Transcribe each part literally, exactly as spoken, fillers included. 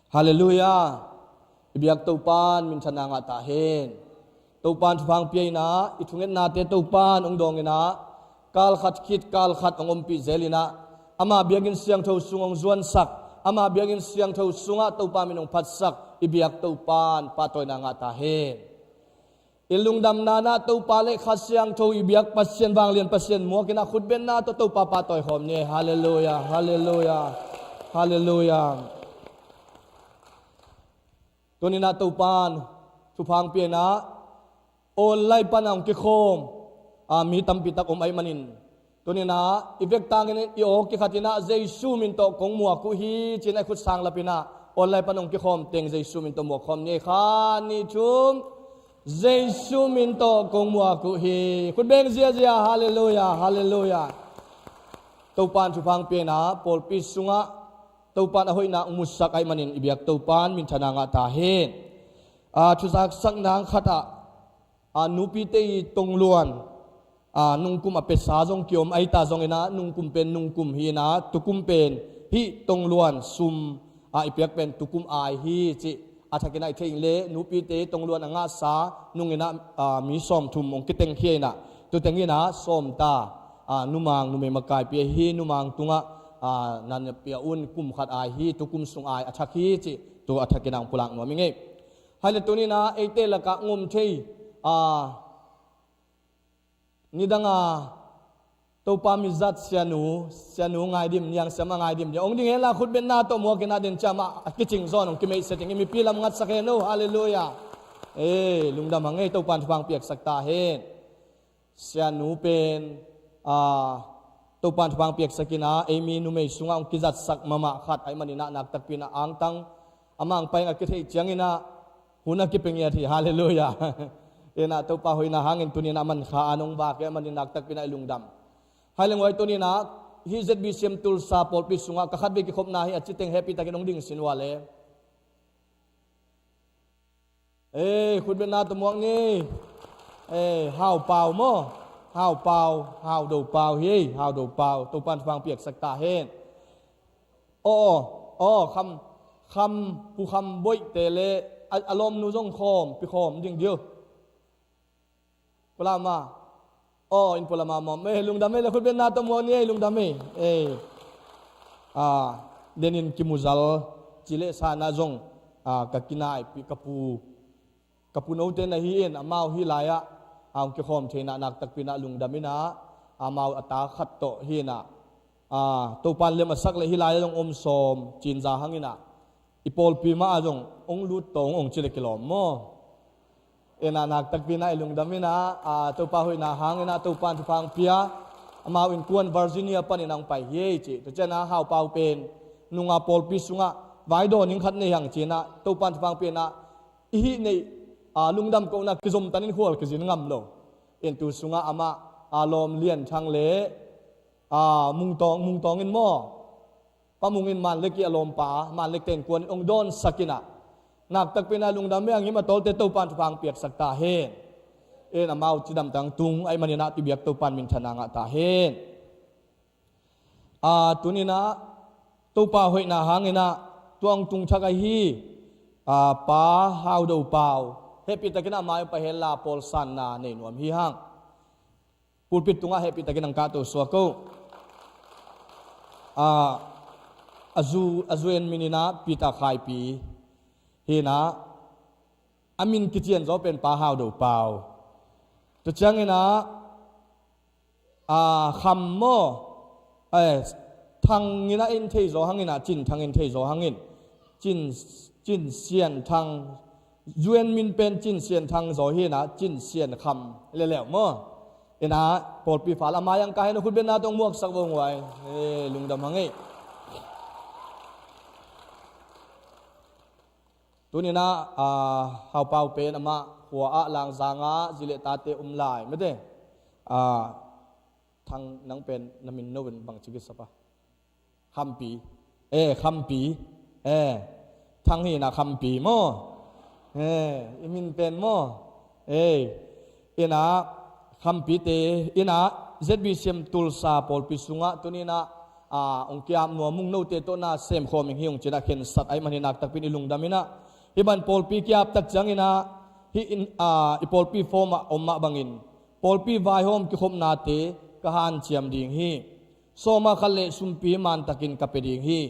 Halleluiah. I biak Topan minthanna ngah ta hen. Topan thupha hong pia in ah, i thungetnate Topan hong dawng in ah, kal khat khit kal khat hong ompih zel in ah, ama biakinn siangtho sung hong zuansak, ama biakinn siangtho sungah Topa min hong phatsak i biak Topan pahtawina ngah ta hen. I lungdamna in ah Topa le Kha Siangtho i biak Pasian, vanglian Pasian muak in ah, khutbetna tawh Topa pahtawi khawm ni. Halleluiah, halleluiah, halleluiah. Tuni in ah Topan thupha hong pia in ah, online pan a hong kikhawm, a, mi tampi tak om ahih manin, tuni in ah i vekpi tangin i aw kikhat in ah, Jesu min tawh kong muak uh hi, ci in ah i khut sang lap in ah, online pan hong kikhawm teng Jesu min tawh muak khawm ni. Khat, nih, thum. Jesu min tawh kong muak uh hi. Khut beng ziazia. Halleluiah, halleluiah. Topan thupha hong pia in ah, pawlpi sungah Topan a hoihna hong musak ahih manin i biak Topan minthanna ngah ta hen. A, thuzaksakna khat ah, a, nupite i tongluan, a, nungkum a pesa zong kiom ahi ta zongin ah, nungkum pen nungkum hi in ah, tukum pen hih tongluan sum, a, i piak pen tukum ai hi, cih a thak in ah i theih leh, nupite tongluan a ngahsa nung in ah, a, mi sawmthum hong kitengkhia in ah, tu teng in ah sawm ta, a, numang numei makaipi ahi numang tungah, a, na na pia un, kum khat ai hi, tukum sung ai a thak hi, cih tu a thak in ah hong pulak nuam ing ei. Hai le tuni in ah eite lakah hong om thei, a, nidang a Topa mi zat sianu, sianu Ngai Dim, Niang Siam a Ngai Dim, hong ding hen la, khutbetna tawh muak in ah, den ciang mah a kicing zaw in hong kimeihsia ding hi, mipi lamngatsak hen o. Halleluiah. Ei, lungdam hang ei, Topan thupha hong piaksak ta hen. Sianu pen, a, Topan thupha hong piaksak in ah, ei mi numei sungah hong kizatsak mahmah khat ahih manin ah, naktakpi in ah angtang a mang pai in a kitheih ciangin ah, hun a kipia ngiat hi. Halleluiah. In ah Topa hoihna hangin tuni in ah a man kha a hong vak ahih manin naktakpi in ah i lungdam. Hai le nguai, tuni in ah hih Z B C M Tulsa pawlpi sungah ka khatvei kikhopna hi a ci teng hehpih takin hong ding sin uh a le. Ei, khutbetna tawh muak ni. Ei, Hau Pau maw? Hau Pau, Hau Do Pau hi ei, Hau Do Pau. Topan thupha hong piaksak ta hen. Aw, aw, aw, Kham, Kham, Pu Kham Boih te le a, a lawmnu zong khawm, pi khawm ding dih uh. Pulama. Aw, in pulama mawm. Ei, lungdam ei, le khutbetna tawh muak ni ei, lungdam ei. Ei. A, den in kimuzal ci le sa in ah zong, a, ka kinaihpih, ka pu, ka pu note na hi in, amau hih lai-ah a hong kikhawm thei in ah naktakpi in ah lungdam in ah, amau a ta khat tawh hi in ah, a, Topan lem a sak le hih lai-ah zong om sawm, cin za hang in ah, i pawlpi mah ah zong hong lut tawh hong ci le kilawm maw? In ah naktakpi in ah i lungdam in ah, a, Topa hoihna hangin ah Topan thupha hong pia, amau innkuan Virginia panin ah hong pai hi ei ci. Tua ciang ah Hau Pau pen nunga pawlpi sungah vai dawn ning khat nei hang ci in ah, Topan thupha hong pia in ah, i hih neih, a, lungdam kohna kizom tanin khual kizin ngam lo. In tu sungah amah, a, lawm Lian Thang le, a, Mung Tawng, Mung Tawng in maw? Pa Mung in Manlek i a lawmpa, Manlek te innkuan in hong dawnsak in ah, naktakpi in ah lungdam ei, a ngim a tawlte Topan thupha hong piaksak ta hen. In amau cidam tangtung ahih manin ah i biak Topan minthanna ngah ta hen. A, tuni in ah Topa hoihna hangin ah tua hong tung thak ahi, a, Pa Hau Do Pau, hehpih takin ah mai uh pai hen la, pawl sanna nei nuam hi hang. Pulpit tungah hehpih takin hong kahto suak o. A, a zu, a zu en min in ah Peter Khaipi hi in ah, a min kician zaw pen Pa Hau Do Pau. Tua ciangin ah, a, Kham maw? Eh, Thang in ah in thei zaw hang in ah, Cin Thang in thei zaw hang in. Cin, Cin Sian Thang, zu en min pen Cin Sian Thang zaw hi in ah, Cin Sian Kham leleu maw? In ah, pawlpi fal a mai ah hong kai hen, khutbetna tawh hong muaksak vo nguai. Eh, lungdam hang ei. Tuni in ah, a, Hau Pau pen amah khua ah Langzang ah zi le tate om lai mate. A, Thang, nang pen na min no in bangci kisap a? Khampi. Eh, Khampi. Eh, Thang hi in ah Khampi maw? Eh, i min pen maw? Eh, in ah Khampi te, in ah Z B C M Tulsa pawlpi sungah tuni in ah a, hong kiap nuam ung, note tawh na semkhawm ing hi ung ci-in ah khensat ahih manin nak takpi in i lungdam in ah, hih bang pawlpi kiap tak ciangin ah, hih in, a, i pawlpi form ah om mah bangin pawlpi vaihawm kikhopnate ka hanciam ding hi. Sawma khat le sumpi mantakin ka pia ding hi.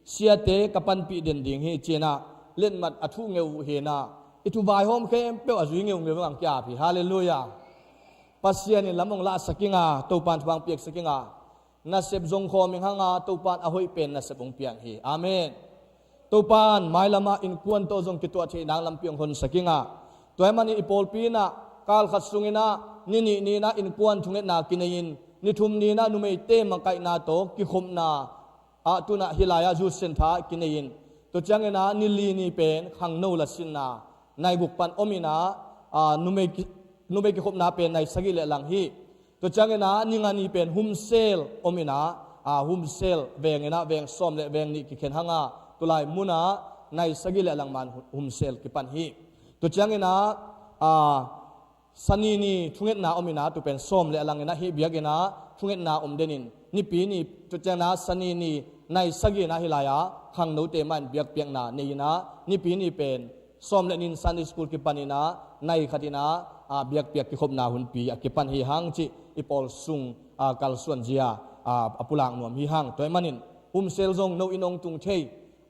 Siate ka panpih den ding hi ci-in ah letmat a thuh ngeu uh hi-in ah, i thu vaihawm khempeuh a zui ngeungeu in ah hong kiap hi. Halleluiah. Pasian in lam hong lahsak ing a, Topa'n thupha hong piaksak ing a, nasep zong khawm ing hang a, Topa'n a hoih pen nasep hong piang hi. Amen. Topa'n mailam ah innkuan tawh zong kituah theih nang lampi hong honsak ing a, tua ahih manin i pawlpi in ah kal khat sungin ah ni nih ni-in ah innkuan thungetna kinei in, ni thum ni-in ah numeite makaihna tawh kikhopna ah, tu-in ah hih lai-ah youth centre kinei in, tua ciangin ah ni li ni pen khangno lasinna, nai guk pan om in ah, a, numei ki-, numei kikhopna pen nai sagih le lang hi. Tua ciangin ah ni nga ni pen home cell om in ah, a, home cell veng in ah veng sawm le veng nih kikhen hang a, tulai mun ah nai sagih le lang man hu-, home cell kipan hi. Tua ciangin ah, a, Sani ni thungetna om in ah, tu pen sawm le lang in ah hih biakinn ah thungetna om den in, Nipi ni, tua ciangin ah Sani ni nai sagih in ah hih lai-ah khangnote mah in biakpiakna nei in ah, Nipi ni pen sawm le nih in Sunday school kipan in ah, nai khat in ah, a, biakpiak kikhopna hunpi a kipan hi hang cih i pawl sung, a, kalsuan zia, a, a pulak nuam hi hang. Tua ahih manin home cell zong no inn hong tung thei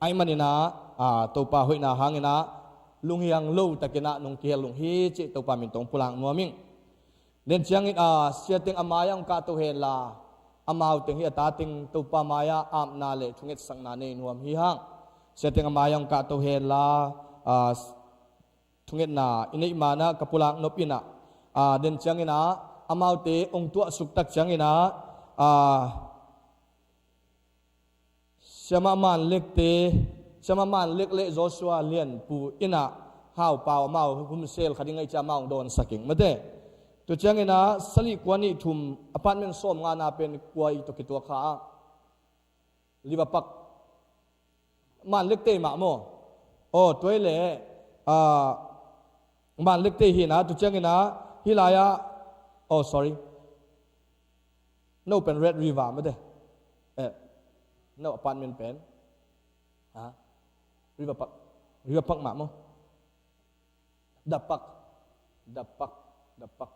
ahih manin ah, a, Topa hoihna hangin ah lunghiang lo takin ah nong kihel ung hi cih Topa min tawh hong pulak nuam ing. Den ciangin, a, Sia Teng a mai-ah hong kahto hen la, amau teng hi a, ta teng Topa mai-ah apna le thungetsakna nei nuam hi hang. Sia Teng a mai-ah hong kahto hen la, a, thungetna i neih man ah ka pulak nop in ah, a, den ciangin ah amaute hong tuahsuk tak ciangin ah, a, Siamah Man Lekte, Siamah Man Lek le Joshua Lianpu in ah Hau Pau amau home cell khat i ngaih ciang amau hong dawnsak ing mate. Tua ciangin ah salih kua nih thum apartment sawm ngana pen kua i tawh kituak kha ah, Liva Park, Man Lekte mah maw? Aw, tua hi leh, a, Man Lekte hi-in ah, tua ciangin ah hih lai-ah, oh, sorry. No pen Red River mate. Eh, no apartment pen, ha? River Park. River Park mah maw? The Park. The Park. The Park.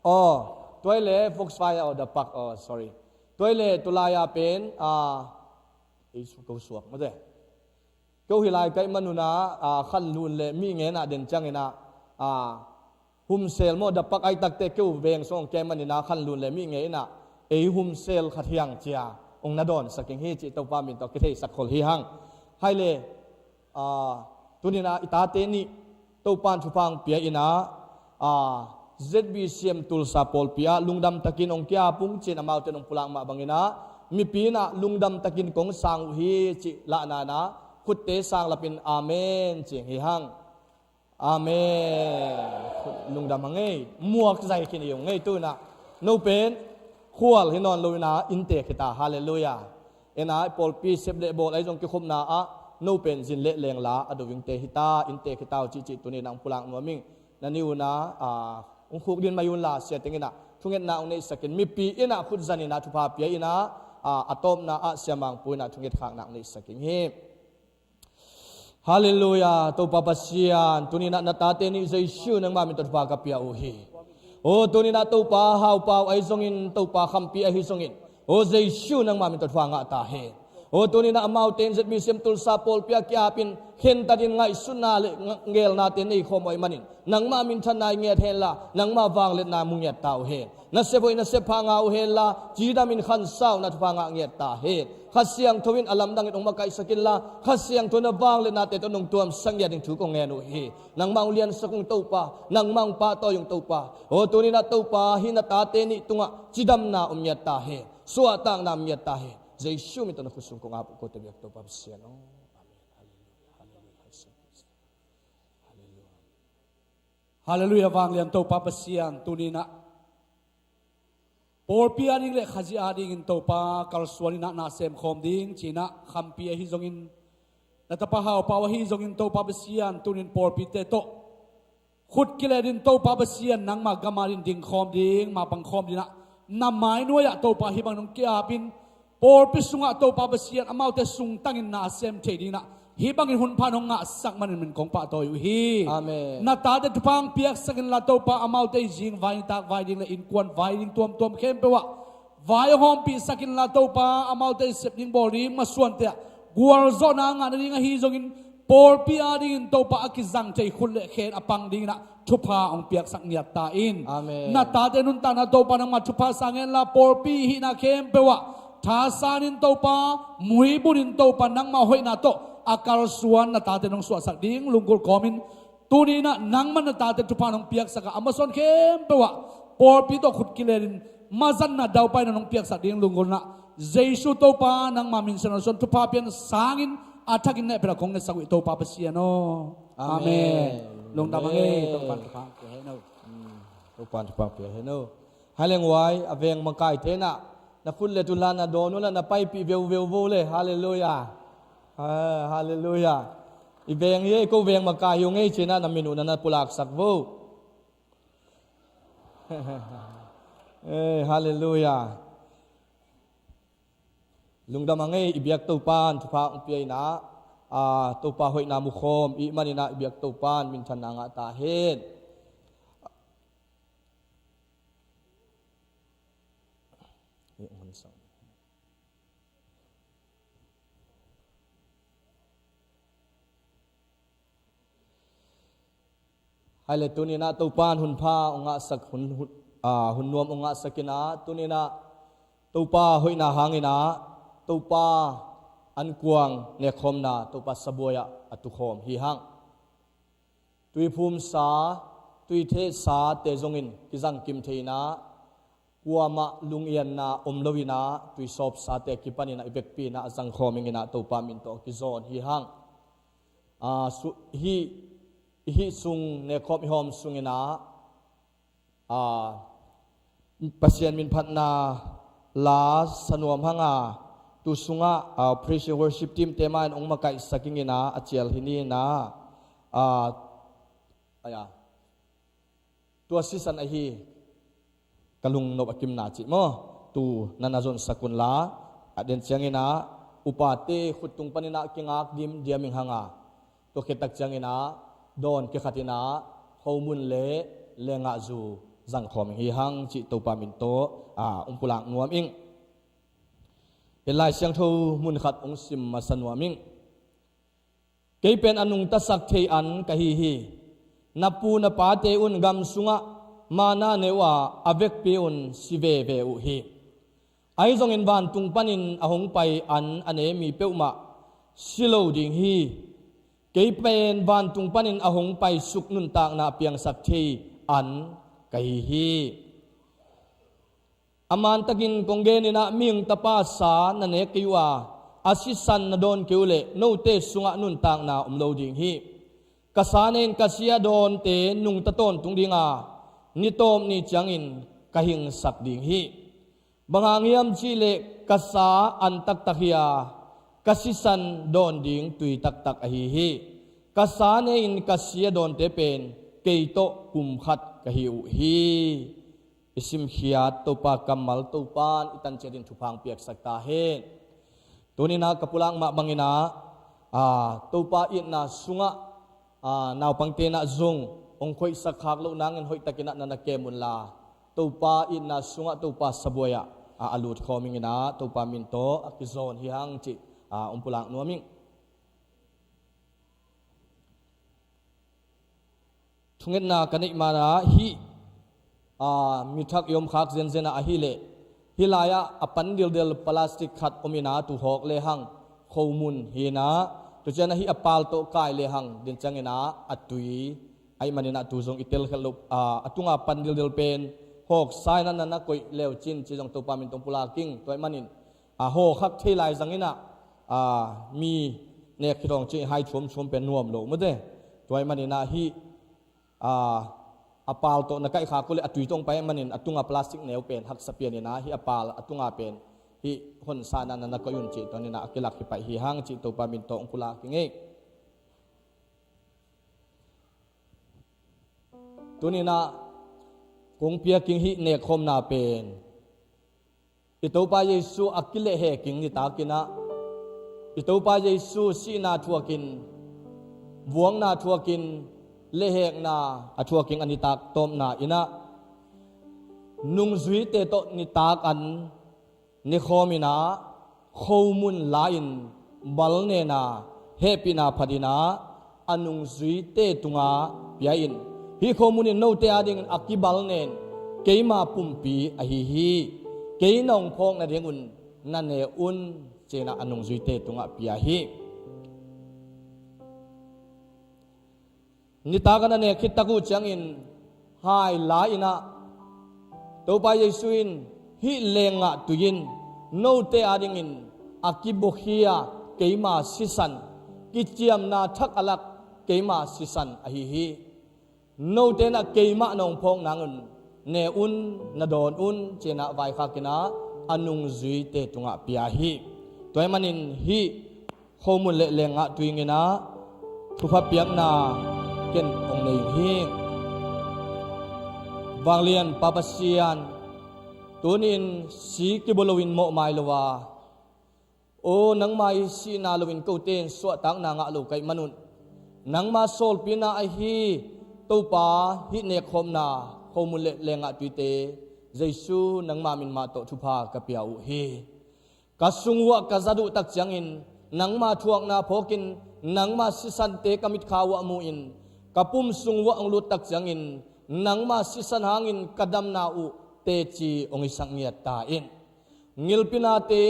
Oh, tua hi leh Foxfire, oh, The Park, oh, sorry. Tua hi leh tulai-a pen, a, ei su ko suak mate. Keu hih lai ka hih manun ah, a, Khanlun le Mihnge in ah den ciangin ah, a, home cell maw, The Park ahih takteh keu veng sung hong kem manin ah Khanlun le Mihnge in ah ei home cell khat hi hang ci-a hong na dawnsak ing hi cih Topa min tawh kitheisak khol hi hang. Hai le, a, tuni-in ah i tate nih Topa in thupha hong pia in ah, a, Z B C M Tulsa pawlpi ah lungdam takin hong kiap ung ci-in amaute in hong pulak mah bangin ah mipi in ah lungdam takin kong sang uh hi cih lahna in ah khutte sang lapin amen ci-in hi hang. Amen. Lungdam hang ei. Muak zai khin i ung ei tu-in ah. No pen khual hi nawn lo-in ah innte khita. Halleluiah. En ah i pawlpi sep le bawl ahi zong kikhopna ah no pen zin le lengla a do vingte hita, innte khita uh cihcih tuni-in ah hong pulak nuam ing. Na ni un ah, a, hong khuk din mai un la, Sia Teng in ah thungetna hong neihsak in, mipi in ah khut zan in ah thupha pia in ah, a, a tawpna ah Sia Mang Pu in ah thungetkhakna hong neihsak ing hi. Halleluiah, Topa Pasian, tuni-in ah na tate nih Jesu nangmah min tawh thupha ka pia uh hi. Aw, tuni-in ah Topa Hau Pau ahi zongin, Topa Khampi ahi zongin, aw Jesu nangmah min tawh thupha ngah ta hen. Aw, tuni-in ah amaute in Z B C M Tulsa pawlpi ah kiapin khentat in ngaihsutna le nga-, ngelnate nei khawm uh ahih manin nangmah minthanna i ngiat hen la, nangmah vangliatna mu ngiat ta uh hen. Na sep hoih na sep pha ngah uh hen la, cidamin khansa uh na thupha ngah ngiat ta hen. Kha Siangtho in a lamdangin hong makaihsak inla, Kha Siangtho in a vangliatnate tawh nong tuamsak ngiat ding thu kong ngen uh hi. Nangmah hong liansak ung Topa, nangmah hong pahtawi ung Topa. Aw, tuni-in ah Topa, hih na tate nih tungah cidamna om ngiat ta hen. Suahtakna om ngiat ta hen. Jesu min tawh na khut sung kong ap uh kote biak Topa Pasian aw. Amen. Halleluiah. Halleluiah. Halleluiah, vanglian Topa Pasian, tuni-in ah pawlpi ading le Khazih adingin Topa kalsuan in ah na semkhawm ding ci-in ah Khampi ahi zongin, na tapa Hau Pau ahi zongin Topa Pasian, tuni-in pawlpite tawh khut kilet in Topa Pasian, nangma gam ading dingkhawm ding, mapangkhawm ding ah Na mainuai-ah Topa hih bangin hong ki-apin, pawlpi sungah Topa Pasian amaute sungtangin na a sem thei dinginah hih bangin hun pha hong ngahsak manin min kong pahtawi uh hi. Amen. Na tate thupha hong piaksak inla Topa, amaute i zing vai, nitak vai ding le innkuan vai ding tuamtuam khempeuh ah vai hong hawmpihsak inla Topa, amaute i sep ding bawl ding masuante ah gualzawhna a ngah nading ahi zongin, pawlpi adingin Topa a kizang thei khut le khen a pang dinginah thupha hong piaksak ngiat ta in. Amen. Na tate nuntakna Topa nangmah thupha sa ngenla, pawlpi hihna khempeuh ah thasanin Topa, muibunin Topa, nangmah hoihna tawh a kalsuan na tate nong suahsak ding lunggulh kawmin, tuni inah nangmah na tate thupha nong piaksak a, a masuan khempeuh ah pawlpi tawh khut kilenin mazatna daupaina nong piaksak ding lunggulhna, Jesu Topa nangmah min siangtho suan thupha pian sangin a thakin nehpela kong ngetsak uh hi Topa Pasian aw. Amen. Amen. Lungdam a ngei. Amen. Topa thupha pia hen aw. Hmm. Topa thupha pia hen aw. Hai leng uai, a veng makai tenah na khut le tulhan a dawn unla na paipih veuveu vo le. Halleluiah. Ah, halleluiah. I veng hi ei, ko veng makai hi ung ei cinah na min uh na na pulaksak vo. Eh, halleluiah. Lungdam a ngei, i biak Topan thupha hong pia inah, ah, Topa hoihna mukhawm i hih maninah i biak Topan minthanna ngah ta hen. Hai le tuninah Topan hun pha hong ngahsak, hun, hun, ah, hun nuam hong ngahsak inah, tuninah Topa hoihna hanginah Topa ankuang nekkhawmna Topa sabuai-ah a tukhawm hi hang. Tuiphumsa, tuithehsa te zongin kizangkim thei inah, kuamah lungianna om lo inah, tuisawpsate a kipan inah i vekpi inah a zangkhawm ing inah Topa min tawh a kizawn hi hang. Ah, su-, hih, hih sung nekkhawm i hawm sung inah, ah, Pasian min phatna la sa nuam hang a, tu sungah, ah, praise and worship team te mah in hong makaihsak ing inah, a cial hi ni inah, ah, aya, tua sisan ahi ka lungnop a kimna cih maw, tu na na zonsak unla, a den cianginah upate khut tung paninah kingak dimdiam ing hang a, tua khit tak cianginah dawn kikhat inah khomun le lengahzu zangkhawm ing hi hang cih Topa min tawh, ah, hong pulak nuam ing. Hih Lai Siangtho mun khat hong sim masa nuam ing. Kei pen a nungtasak thei an ka hi hi. Na pu na pate un gam sungah manna ne uh a, a vekpi un si veve uh hi. Ahi zongin vantung panin a hong pai an a ne mi peuhmah si lo ding hi. Kei pen vantung panin a hong paisuk nuntakna a piangsak thei an ka hi hi. A mantakin kong gen inah, mihing tapa sa na nek kei uh a, a sisan na dawn kei uh leh note sungah nuntakna om lo ding hi. Ka sa ne-in ka si a dawnte nungta tawntung ding a, ni tawp ni ciangin ka hingsak ding hi. Bang hang hiam cihleh ka sa an taktak hi a, ka sisan dawn ding tui taktak ahi hi. Ka sa ne-in ka si a dawnte pen kei tawh kum khat ka hi uh hi. I simkhiat Topa kammal Topan i tanciatin thupha hong piaksak ta hen. Tuninah ka pulak mah banginah, ah, Topa itna sungah, ah, naupangte inah zong hong khoihsak khak loh nangin hoihtakinah na na kem unla, Topa itna sungah Topa sabuai-ah, ah, a lut khawm ing inah Topa min tawh a kizawn hi hang cih, ah, hong pulak nuam ing. Thungetna ka neih manah hih, aa, mi thak i om khak zenzen ah ahih leh, hih lai-ah a pan dildel plastic khat om inah tu hawk lehang, khomun hi inah, tu ciangin ah hih a pal tawh kai lehang, den ciangin ah a tui, ahih manin ah tu zong i telkhialh loh, aa, a tunga pan dildel pen hawksa inah na na koih le uh cin ci zong Topa min tawh pulak ing. Tua ahih manin a hawkhak thei lai zangin ah, a, mi nek khit hong cih hai thuamthuam pen nuam lo mawte. Tua ahih manin ah hih, a, a pal tawh na kaihkhak uh leh a tui tawh hong pai ahih manin a tunga plastic neu pen haksa pian inah hih a pal a tunga pen hih honsa inah na na koih un cih tua ni inah a kilak hi paih hi hang cih Topa min tawh hong pulak ing ei. Tuni inah kong piak ing hih nekkhawmna pen I Topa Jesu a kilehhek ing nitakin ah, i Topa Jesu sihna thuakin, vuakna thuakin, lehhekna a thuaking a nitak tawpna in ah, nungzuite tawh nitak an nekhawm in ah, khomun la-in bal nen a, hehpihna phat in ah, a nungzuite tungah pia in, hih khomun in note adingin a kibal nen keima pumpi ahi hi. Kei nong phawk nadingun na ne un, ci-in ah a nungzuite tungah pia hi. Nitak a na nek khit tak uh ciangin, hai la-in ah, Topa Jesu in, hih lenggah tui in note adingin a kibuakhia keima sisan, kiciamna thak a lak keima sisan ahi hi. Note in ah keimah nong phawk nang un, ne un, na dawn un, ci-in ah vaikhak in ah a nungzuite tungah pia hi. Tua ahih manin hih khomun le lenggah tui in ah thupha piakna ken hong nei hi. Vanglian Pa Pasian, tuni-in si kibua loin mawhmai lo a, aw, nangma i sihna loin kote in suahtakna ngah lo ka hih manun, nangma sawlpina ahi Topa, hih nekkhawmna khomun le lenggah tuite Jesu nangma min mah tawh thupha ka pia uh hi. Ka sung uah ka zat uh tak ciangin, nangma thuakna phawkin, nangma sisante ka mitkha uah mu-in, ka pum sung uah hong lut tak ciangin, nangma sisan hangin ka damna uh teci hong hisak ngiat ta in. Ngilpi nate,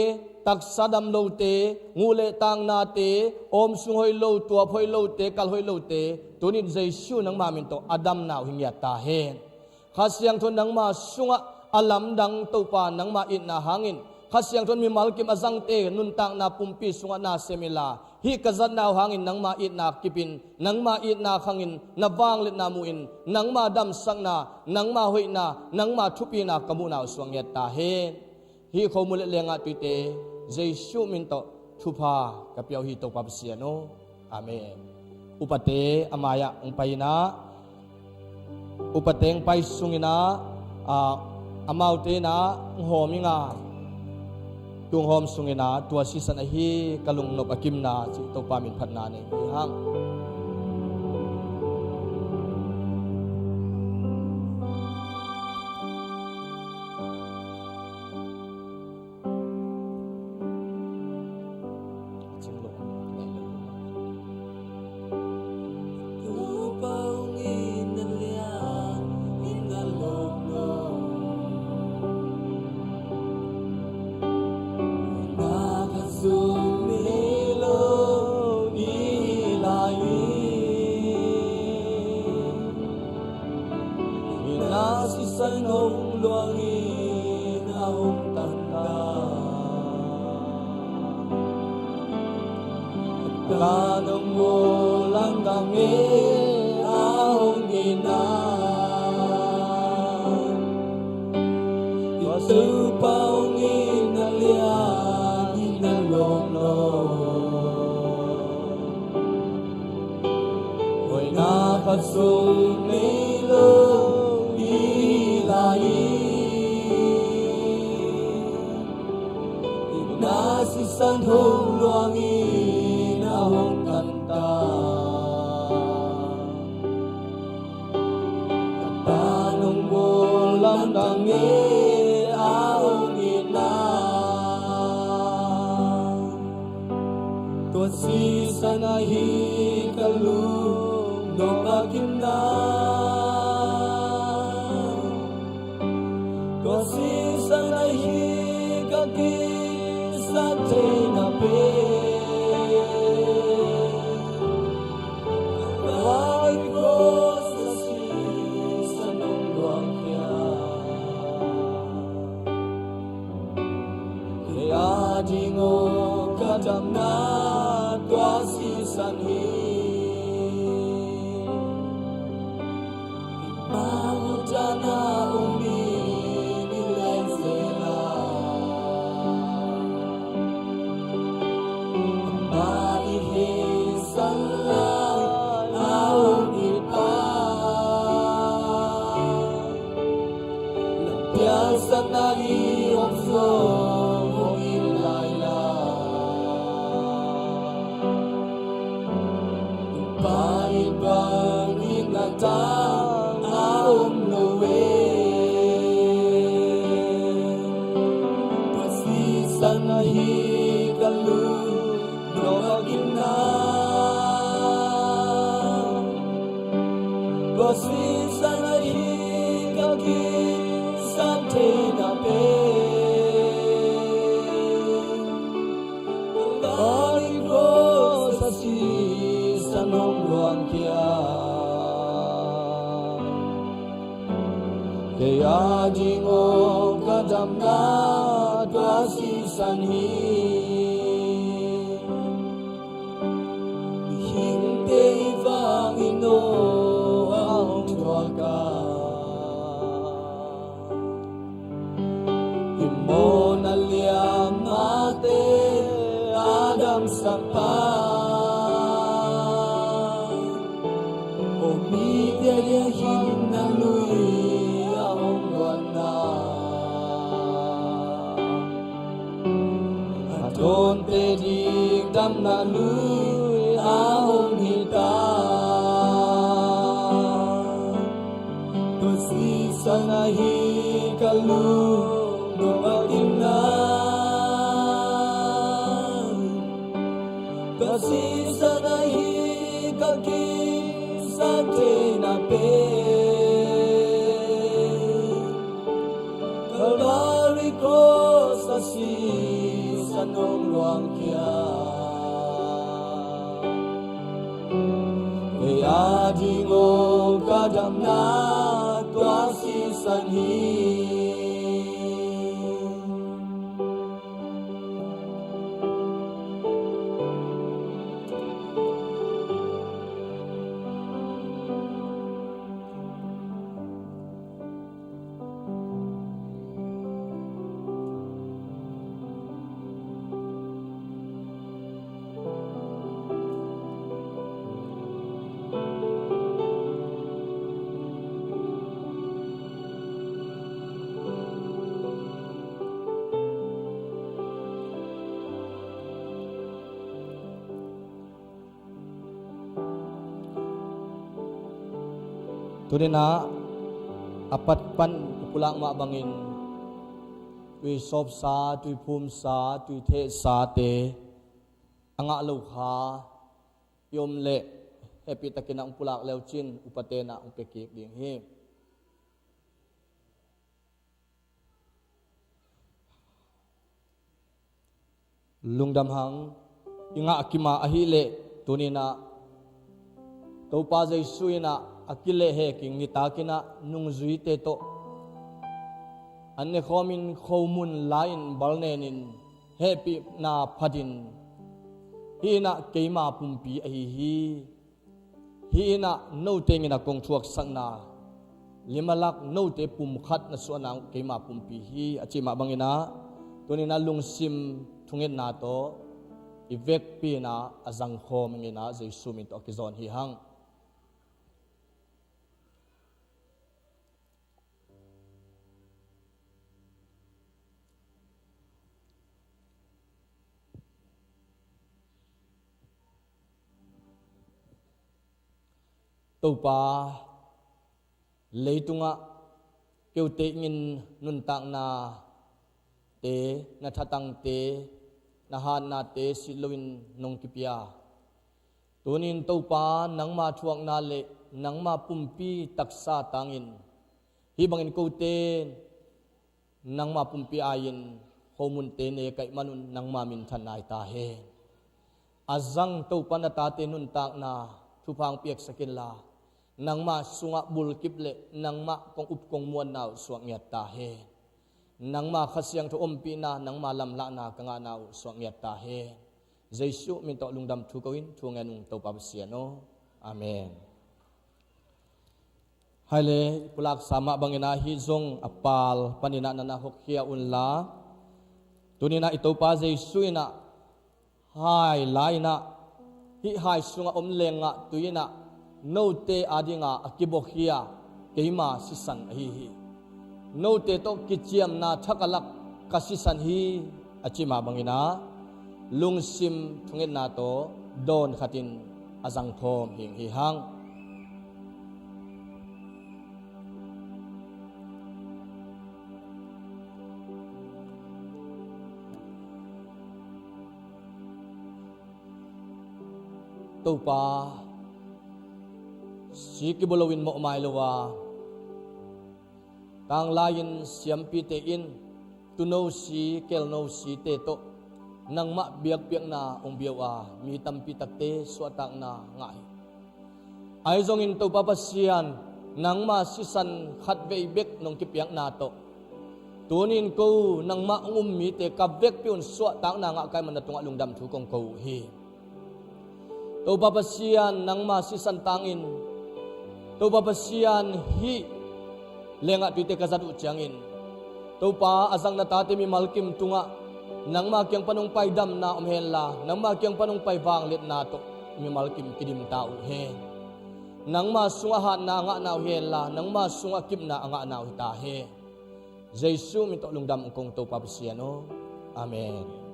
taksa dam lote, nguh le taak nate, awmsung hoih lo, tuap hoih lote, kal hoih lote, tuni-in Jesu nangma min tawh a damna uh hi ngiat ta hen. Kha Siangtho nangma sungah a lamdang Topa nangma itna hangin, Kha Siangtho in mimal kim a zangte nuntakna pumpi sungah na sem inla, hih ka zatna uh hangin nangma itna kipin, nangma itna khangin, na vangliatna mu-in, nangma damsakna, nangma hoihna, nangma thupina ka muhna uh suak ngiat ta hen. Hih khomun le lenggah tuite Jesu min tawh thupha ka pia uh hi, Topa Pasian aw. Amen. Upate a mai-ah hong pai in ah, upate hong pai sung in ah, ah, amaute in ah hong hawm ing a, tua hong hawm sung in ah, tua sisan ahi ka lungnop a kimna, cih Topa min phatna nei hi hang. Ina sisan hong luangin a hong tangka, ka nong muh lamdang e a hong ina. Tua Topa hong ina lian ina lawm lo. Hoihna khat zong nei lo i lai in, ina sisan hong luangin a hong kanta. Ka ta nong bawl lamdang e a hong itna. Tua sisan ahi ka lungnop a kimna. Tua sisan ahi ka kisap theihna pen. Ka vai kos a sisan hong luangkhia. Kei a ding aw ka damna tua sisan hi. Mawh dana um ni ni leng sela. Amah i heisan lai a hong it pa. Lampial sakna i om zo. Sang ahi ka lungdam a ginna, tua sisan ahi ka kisam theihna pen, Kalvari cross a sisan hong luangkhia. Kei a ding aw ka damna tua sisan hi. Mihingte i vangin aw a hong thuak a, i mawhna liamate a damsak pa. Aw mite a hinna lui a hong luanna, a dawnte ding damna lui a hong hita. Tua sisan ahi ka lungdam a ginna, tua sisan ahi ka kisam theihna pen, Kalvari cross a sisan hong luangkhia. Kei a ding aw ka damna tua sisan hi. Tuni-in ah a pat pan i pulak mah bangin tui sawpsa, tui phumsa, tui thehsate a ngah lo kha i om leh hehpihtakin ah hong pulak le uh cin upate in ah hong pia kik ding hi. Lungdam hang, i ngah kim a ahih leh tuni-in ah Topa Jesuh in ah a kilehhek ing nitak in ah nungzuite tawh an ne khawmin khomun la-in bal nenin hehpihna phatin, hih in ah keima pumpi ahi hi. Hih in ah note in ah kong thuaksakna lim a lak note pumkhat na suahna uh keima pumpi hi, a cih mah bangin ah tuni-in ah lungsim thungetna tawh i vekpi in ah a zangkhawm ing in ah Jesuh min tawh a kizawn hi hang. Topa, leitungah keute in nuntaknate, na thatangte, na hatnate sit loin nong kipia. Tunin Topa, nangma thuakna le nangma pumpi taksa tangin hih bangin kote nangma pumpi ai-in khomunte nekaih manun nangma minthan nai ta hen. A zang Topa na tate nuntakna thupha hong piaksak inla, nangma sungah bulkip le nangmah kong up kong muanna uh suak ngiat ta hen. Nangma Kha Siangtho ompihna, nangma lamlahna ka ngahna uh suak ngiat ta hen. Jesuh min tawh lungdam thu ko-in thu ngen ung, Topa Pasian aw. Amen. Hai le, i pulaksa mah bangin ah hih zong a pal panin ah na na hawkkhia unla, tunin ah i Topa Jesuh in ah hai la-in ah hih hai sungah om leng ngah tui in ah note adingin a kibuakhia keima sisan ahi hi. Note tawh kiciamna thak a lak ka sisan hi, a cih mah bangin ah lungsim thungetna tawh dawn khatin a zangkhawm hi ing hi hang. Topa, si kibu loin mawhmai lo a, tanglai-in siampite in tuuno si, kelno site tawh nangmah biakpiakna hong bia uh a, mi tampi takte suahtakna ngah hi. Ahi zongin Topa Pasian, nangma sisan khatvei bek nong kipiakna tawh, tuni-in ko nangmah hong um mite ka vekpi un suahtakna ngah ka hih manin na tungah lungdam thu kong ko uh hi. Topa Pasian, nangma sisan tangin, Topa Pasian, hih lengah tuite ka zat uh ciangin, Topa, a zang na tate mimal kim tungah nangma kiang pan hong pai damna om henla, nangma kiang pan hong pai vangliatna tawh mimal kim kidim ta uh hen. Nangma sungah hatna a ngahna uh hi henla, nangma sungah kipna a ngahna uh hi ta hen. Jesu min tawh lungdam kong, Topa Pasian aw. Amen.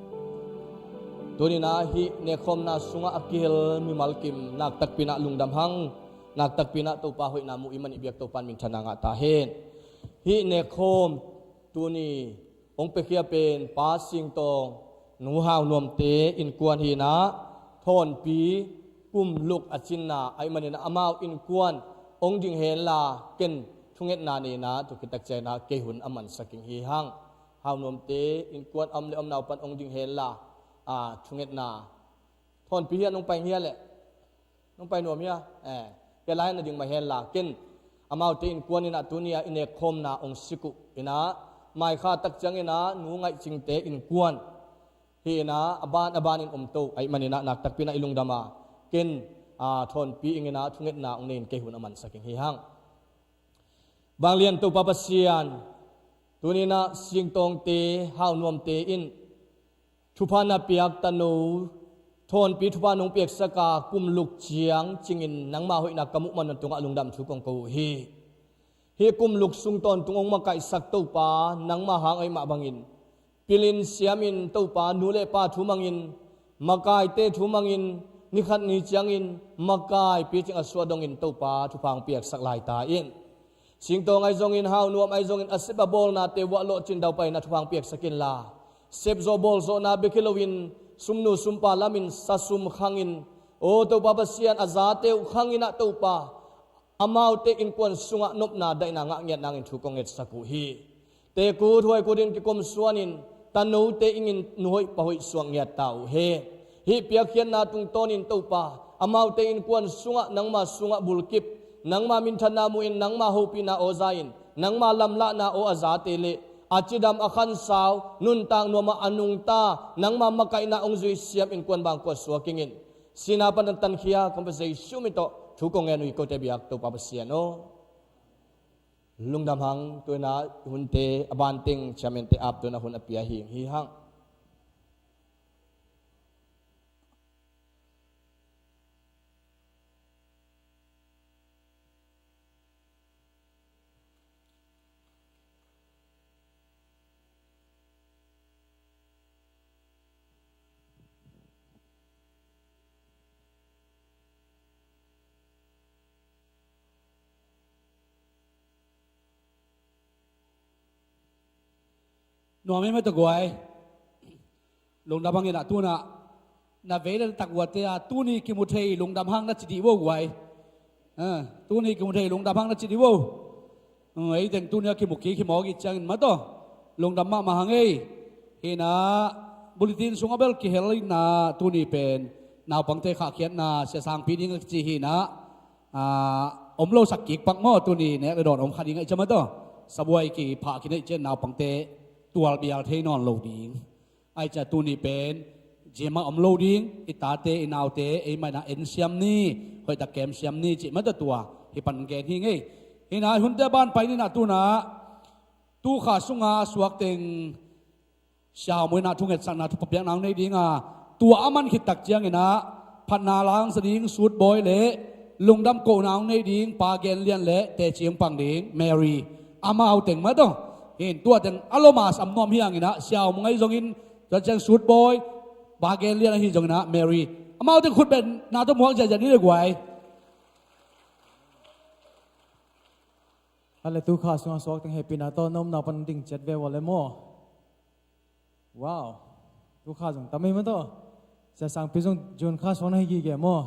Tuni-in ah hih nekkhawmna sungah a kihel mimal kim naktakpi-in ah lungdam hang, naktakpi-in ah Topa hoihna mu i hih manin biak Topa in minthanna ngah ta hen. Hih nekkhawm tuni hong piakhia pen Pa Singtawng, Nu Hau Nuamte innkuan hi-in ah, Thawnpi kum luk a cinna ahih manin ah amau innkuan hong ding henla, ken thungetna nei-in ah, tua khit tak ciangin ah kei hun a mansak ing hi hang. Hau Nuamte innkuan a om le omna uh pan hong ding henla, a, thungetna. Thawnpi hiah nong pai ing hia leh? Nong pai nuam hia? Eh, kei lai-in na ding mah henla, ken amaute innkuan in ah tuni-a i nekkhawmna hong sik uh in ah, mai kha tak ciangin ah Nu Ngaih Cingte innkuan hi-in ah, a ban a banin om to ahih manin ah naktakpi-in ah i lungdam a, ken, a, Thawnpi ing in ah thungetna hong nei-in kei hun a mansak ing hi hang. Vanglian Topa Pasian, tuni-in ah Singtawngte, Hau Nuamte in thupha na piak tanu, Thawnpi thupha nong piaksak a, kum luk ciang cingin nangma hoihna ka muh manin na tungah lungdam thu kong ko uh hi. Hih kum luk sung tawntung hong makaihsak Topa, nangma hang ahih mah bangin pilin siamin Topa, nu le pa thu mangin, makaite thu mangin, ni khat ni ciangin makai picing a suah dongin Topa thupha hong piaksak lai ta in. Singtawng ahi zongin, Hau Nuam ahi zongin, a sep a bawlnate vuah lawhcin daupaina thupha hong piaksak inla, sepzawh bawlzawhna bek hi loin, sumnu sumpa lamin, sa sum khangin, aw Topa Pasian, a zate uh khangin ah Topa, amaute innkuan sungah nopna daihna ngah ngiat nangin thu kong ngetsak uh hi. Tekut huaikut in kikom suanin, tanote ingin nu hoih pa hoih suak ngiat ta uh hen. Hih piakkhiatna tungtawnin Topa, amaute innkuan sungah nangma sungah bulkip, nangma minthanna muhin, nangma hopihna aw za-in, nangma lamlahna aw a zate le a cidam a khansau, nuntak nuamah a nungta, nangma makaihna hong zui siam innkuan bangkua suak ingin, sihna pan a tankhia kong Pasian Jesu min tawh thu kong ngen uh hi, kote biak Topa Pasian aw. Lungdam hang. Tu-in ah hunte a banteng chairman-te ap tu-in ah hun a pia hi, hi hang. Nuam ei mah tawh guai. Lungdam hang in ah tu-in ah na vei le na tak uate a, tuni kimu thei lungdam hang na ci dih vo guai. Ah, tuni kimu thei lungdam hang na ci dih vo. Hmm, ei teng tuni a kimu kik hi mawk i ciangin mah tawh lungdam mahmah hang ei. Hi-in ah bulletin sungah bel kihel in ah, tuni pen naupangte khahkhiatna, Sia Sangpi ding a kici hi-in ah, ah, om lo sak kik pak maw, tuni nek le dawn om kha ding ahih ciang mah tawh. Sabuai kiphah khin ahih ciang naupangte tualbial thei nawn lo ding. Ahih ciang tuni pen zia mah om lo ding, i tate i naute ei mah in ah en siam ni, hoihtak kem siam ni cih mah tawh tua hih pan gen hi ing ei. Hi-in ah hunte a ban pai ni in ah tu-in ah tu kha sungah suak teng Sia Hau Muan in ah thungetsakna thupha piakna hong nei ding a, tua a man khit tak ciangin ah phatna la hong za ding Sut Bawi le lungdam kohna hong nei ding Pa Gen Lian le teci hong pang ding Mary, amau teng mah tawh. Hi-in tua teng a lom a sam nuam hi hangin ah, Sia Hau Muan ahi zongin, tua ciang Sut Bawi, Pa Gen Lian ahi zongin ah Mary, amau teng khut beng na tawh muak ziahziah ni le guai. A le tu kha sungah suak teng hehpihna tawh na omna pan ding ciat ve ua le maw. Wow. Tu kha zong tam ei mah tawh. Sia Sangpi zong June kha suak na hi gige maw.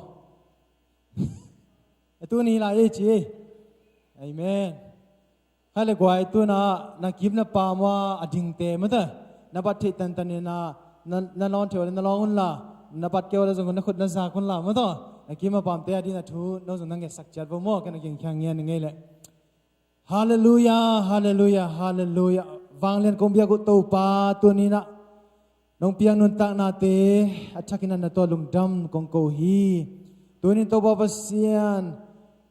A tuni lai ei ci. Amen. Khai le guai tuna na kim na pam a dingte mata na bat theih tantan ina na, na lawn theu le na lawn unla, na bat keu le zong na khut na zak unla mata na kim a pamte a ding a thu no zong na ngetsak ciat vo maw, ka na ging khiang ngian ngei le. Halleluia, halleluia, halleluia. Vanglian kong biak uh Topa, tuninah nong piak nuntaknate a thakin a na tua lungdam kong ko hi. Tunin Topa Pasian,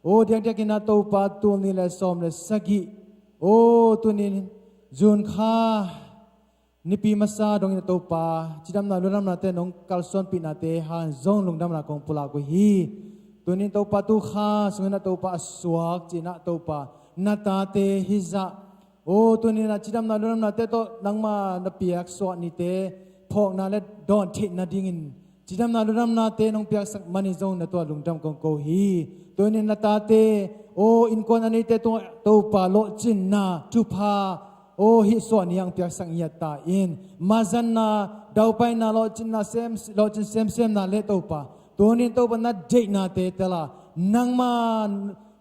o diakdiakin a Topa tul nih le sawm le sagih, o tunin June kha nipi masa dongin a Topa cidamna ludamnate nong kalsuanpihnate hangin zong lungdamna kong pulak uh hi. Tunin Topa tu kha sungin a Topa a suak cinah Topa na tate hizah, o tuninah cidamna ludamnate tawh nangma na piak suah nite phawkna le dawn theih nadingin cidamna ludamnate nong piaksak manin zong na tua lungdam kong ko hi. Tunin na tate, o innkuan a neite tungah Topa lawhcinna thupha, o hih suah ni ang piaksak ngiat ta in, mazanna, daupaina, lawhcinna sem, lawhcin semsemna le Topa, tunin Topa na deihnate tela nangma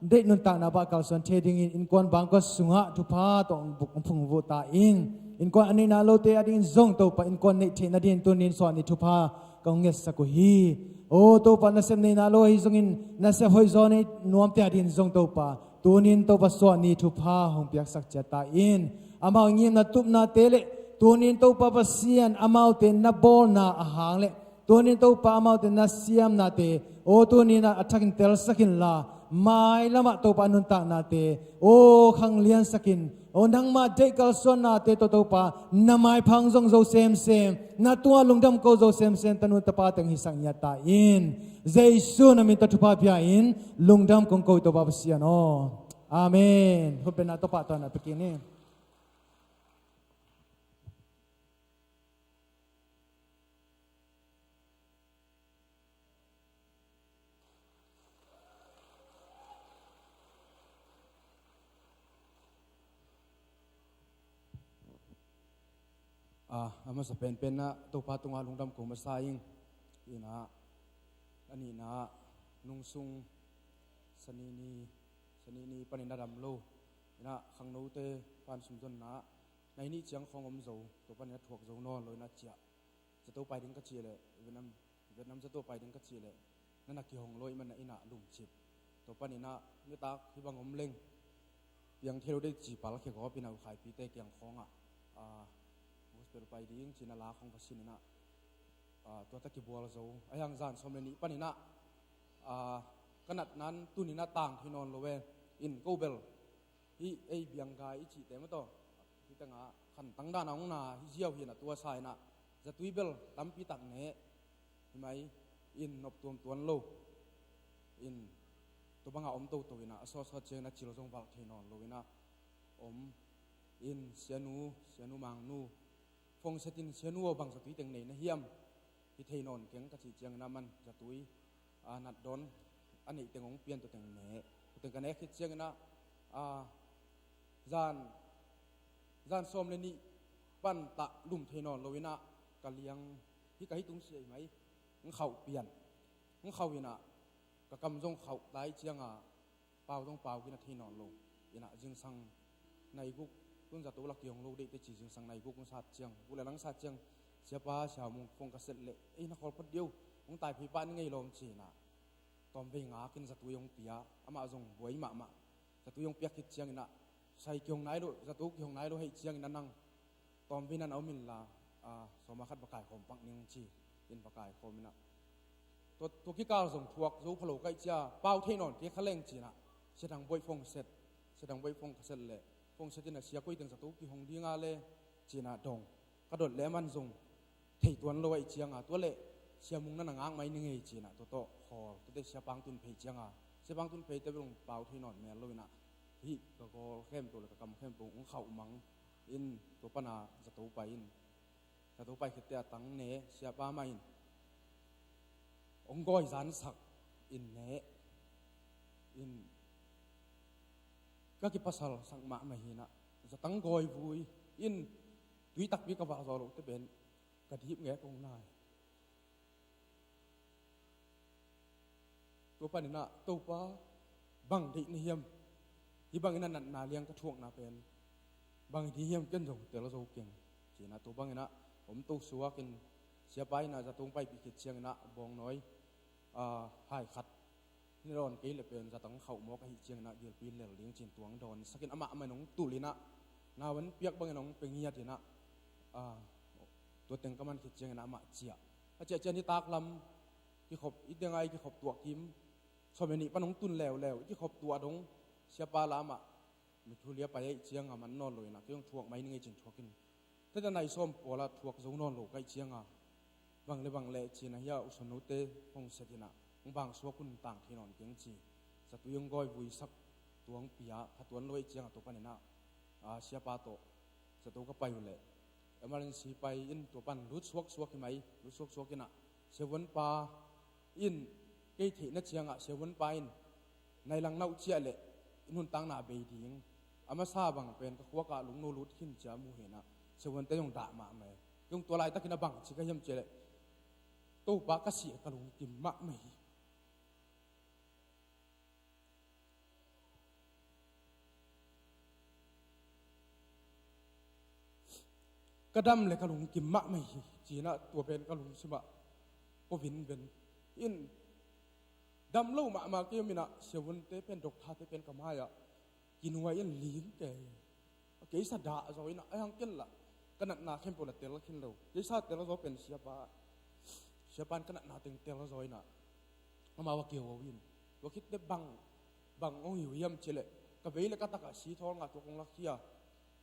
deih nuntakna bah kalsuan thei dingin innkuan bangkua sungah thupha tawh hong phungvuh ta in, innkuan a neihna lote a dingin zong Topa innkuan neih theih nadingin tunin suah ni thupha kong ngetsak uh hi. O Topa nasep neihna lo ahi zongin nasep hoih zaw nei nuamte a dingin zong Topa tunin Topa suah ni thupha hong piaksak ciat ta in, amau ngimna tupnate le tunin Topa Pasian amaute na bawlna ahang le tunin Topa amaute na siamnate, o tuninah a thakin telsak inla, mailamah Topa a nuntaknate, o khangliansak in, o nangma deih kalsuannate tawh Topa na maiphang zong zo semsem, na tua lungdam ko zo semsem tanu tapa teng hisak ngiat ta in, Jesu na min tawh thupha pia in lungdam kong ko Topa Pasian aw. Amen. Khutbetna Topa tawh na pekin hi. A, a masa penpenna Topa tungah lungdam ko masa ing. Ina, a nihna nungsung sanini, sanini panin a dam lo. Ina, khangnote pan sumzonna nai nih ciang khawng om zo, tua panin a thuak zo nawn lo ina ciah. Zato pai ding ka cih leh Vietnam, Vietnam zato pai ding ka cih leh na na kihong lo ih man na ina lungcip. Tua paninah nitak hibang om leng piang thei lo dei ci pal khia gawp ina ukhaipite kiang khawngah, a, gospel pai ding cina la khawng ka sin inah, a, tuata kibual zo. A hiang zan sawm le nih paninah, a, ka natnan tuninah tang thei nawn lo e. In ko bel hih ei bianggai i cihte maw taw, hih tengah khantang dana hong na hi ziau hi na tua sa inah zatui bel tampi tak ne hi mai in nop tuamtuan lo in tua bangah om toto inah a sawtsawt ciangin a cil zong valh thei nawn lo inah om in sianu, sianu mangnu phongset in sianu aw bang zatui teng nei na hiam? Hi thei nawn keng ka cih ciangin a man zatui, a, natdawn a neih teng hong pian tua teng ne. Tua teng ka nek khit ciangin a, a, zan, zan sawm le nih pan tah lum thei nawn lo inah ka liang hi ka hi tung sia hi mai. Hong khauh pian, hong khauh inah ka kam zong khauh tai cianga pau zong pau kina thei nawn lo. Inah zingsang nai guk, tun zato la kihong lo deih te ci zingsang nai guk hong sat ciang, guk le lang sat ciang, siapa siamung phone ka set leh ei na khawl phot dih o, hong tai phei pah ni ngei lawm ci inah tawmvei ngakin zatui hong pia, amah zong buai mahmah. Zatui hong piak khit ciang inah sai kihong nai lo, zato kihong nai lo heih ciang inah nang tawmvei nan a om inla, a, sawma khat va kaikhawm pak ning ci in va kaikhawm inah tua, tua kikal zong thuak zo pha lo kaih cia pau thei nawn kei kha leng cinah Sia Dang Boih phone set, Sia Dang Boih phone ka set leh phone set inah sia koi teng zato kihong dinga le cinah dong ka dot leh a man zong thei tuan lo aih cianga tua leh siamung na na ngak mai ni ngei cinah tua tawh khawl tuate sia Pang Tun Phei cianga, sia Pang Tun Phei te zong pau thei nawn mel lo inah hih ka gawl khempeuh le ka kam khempeuh hong khauh mang in tua pana zato pai in, zato pai khitte a tang ne siapa mah in hong gawi zansak in ne in ka kipasal sak mahmah hinah zatang gawi vui in tui takpi ka vah zaw loh te pen ka dip ngek hong nai. Tua paninah Topa Bang deih na hiam? Hih bangin a natna liang ka thuakna pen bang hi hiam, ken zong tel zo keng, ci-in ah tua bangin ah om to suakin siapa in ah zato hong paipih khit ciangin ah bawngnawi, ah, hai khat na dawn kei leh pen zatang khauh mawk ahih ciangin ah gilpi lel ding ci-in tua hong dawnsakin amah mah in hong tulh in ah, na van piak bangin hong pe ngiat in ah, ah, tua teng ka man khit ciangin ah amah ciah. A ciah ciang hih taklam kikhop, i teng ah i kikhop tuah kim sawm le nih pan hong tun leuleu, i kikhop tuah dong siapa lam ah mithu lia pai ahih ciangin man nawn lo in ah kei hong thuak mai ning ei ci-in thuak in, teta nai sawm pawl ah thuak zo nawn lo ka hih ciangin bang le bang le ci-in ah hih a uson note hong set in ah hong bang suak un, tang thei nawn keng ci. Zatui hong gawi vuisak, tua hong pia, pha tuan lo ahih ciangin tua panin ah, ah, siapa tawh zato ka pai uh leh emergency pai in tua pan lut suaksuak hi mai, lut suaksuak in ah siavuanpa in, kei theihna ciangah siavuanpa in nai lang na uh ciah leh i nuntakna bei ding, a masa bang pen ka khuak ah lungno lut khin ci-a mu hi in ah siavuante zong dah mahmah hi. Kei zong tua laitakin ah bang ci ka hiam cih leh Topa, ka sih ka lungkim mahmah hi. Ka dam le ka lungkim mahmah hi, ci-in ah tua pen ka lungsim ah pua vinven in, dam lo mahmah kei om in ah siavuante pen, doctorte pen ka mai ah kinuai in ling kei. Keisa dah zaw in ah, a hang ken lah ka natna khempeuh lah tel khin lo. Keisa tel zaw pen siapa, siapa in ka natna teng tel zaw in ah amau a keu in, tua khit teh bang, bang hong hi uh hiam cih leh ka vei le ka tak ah si thawl nga tuak hong lakhia.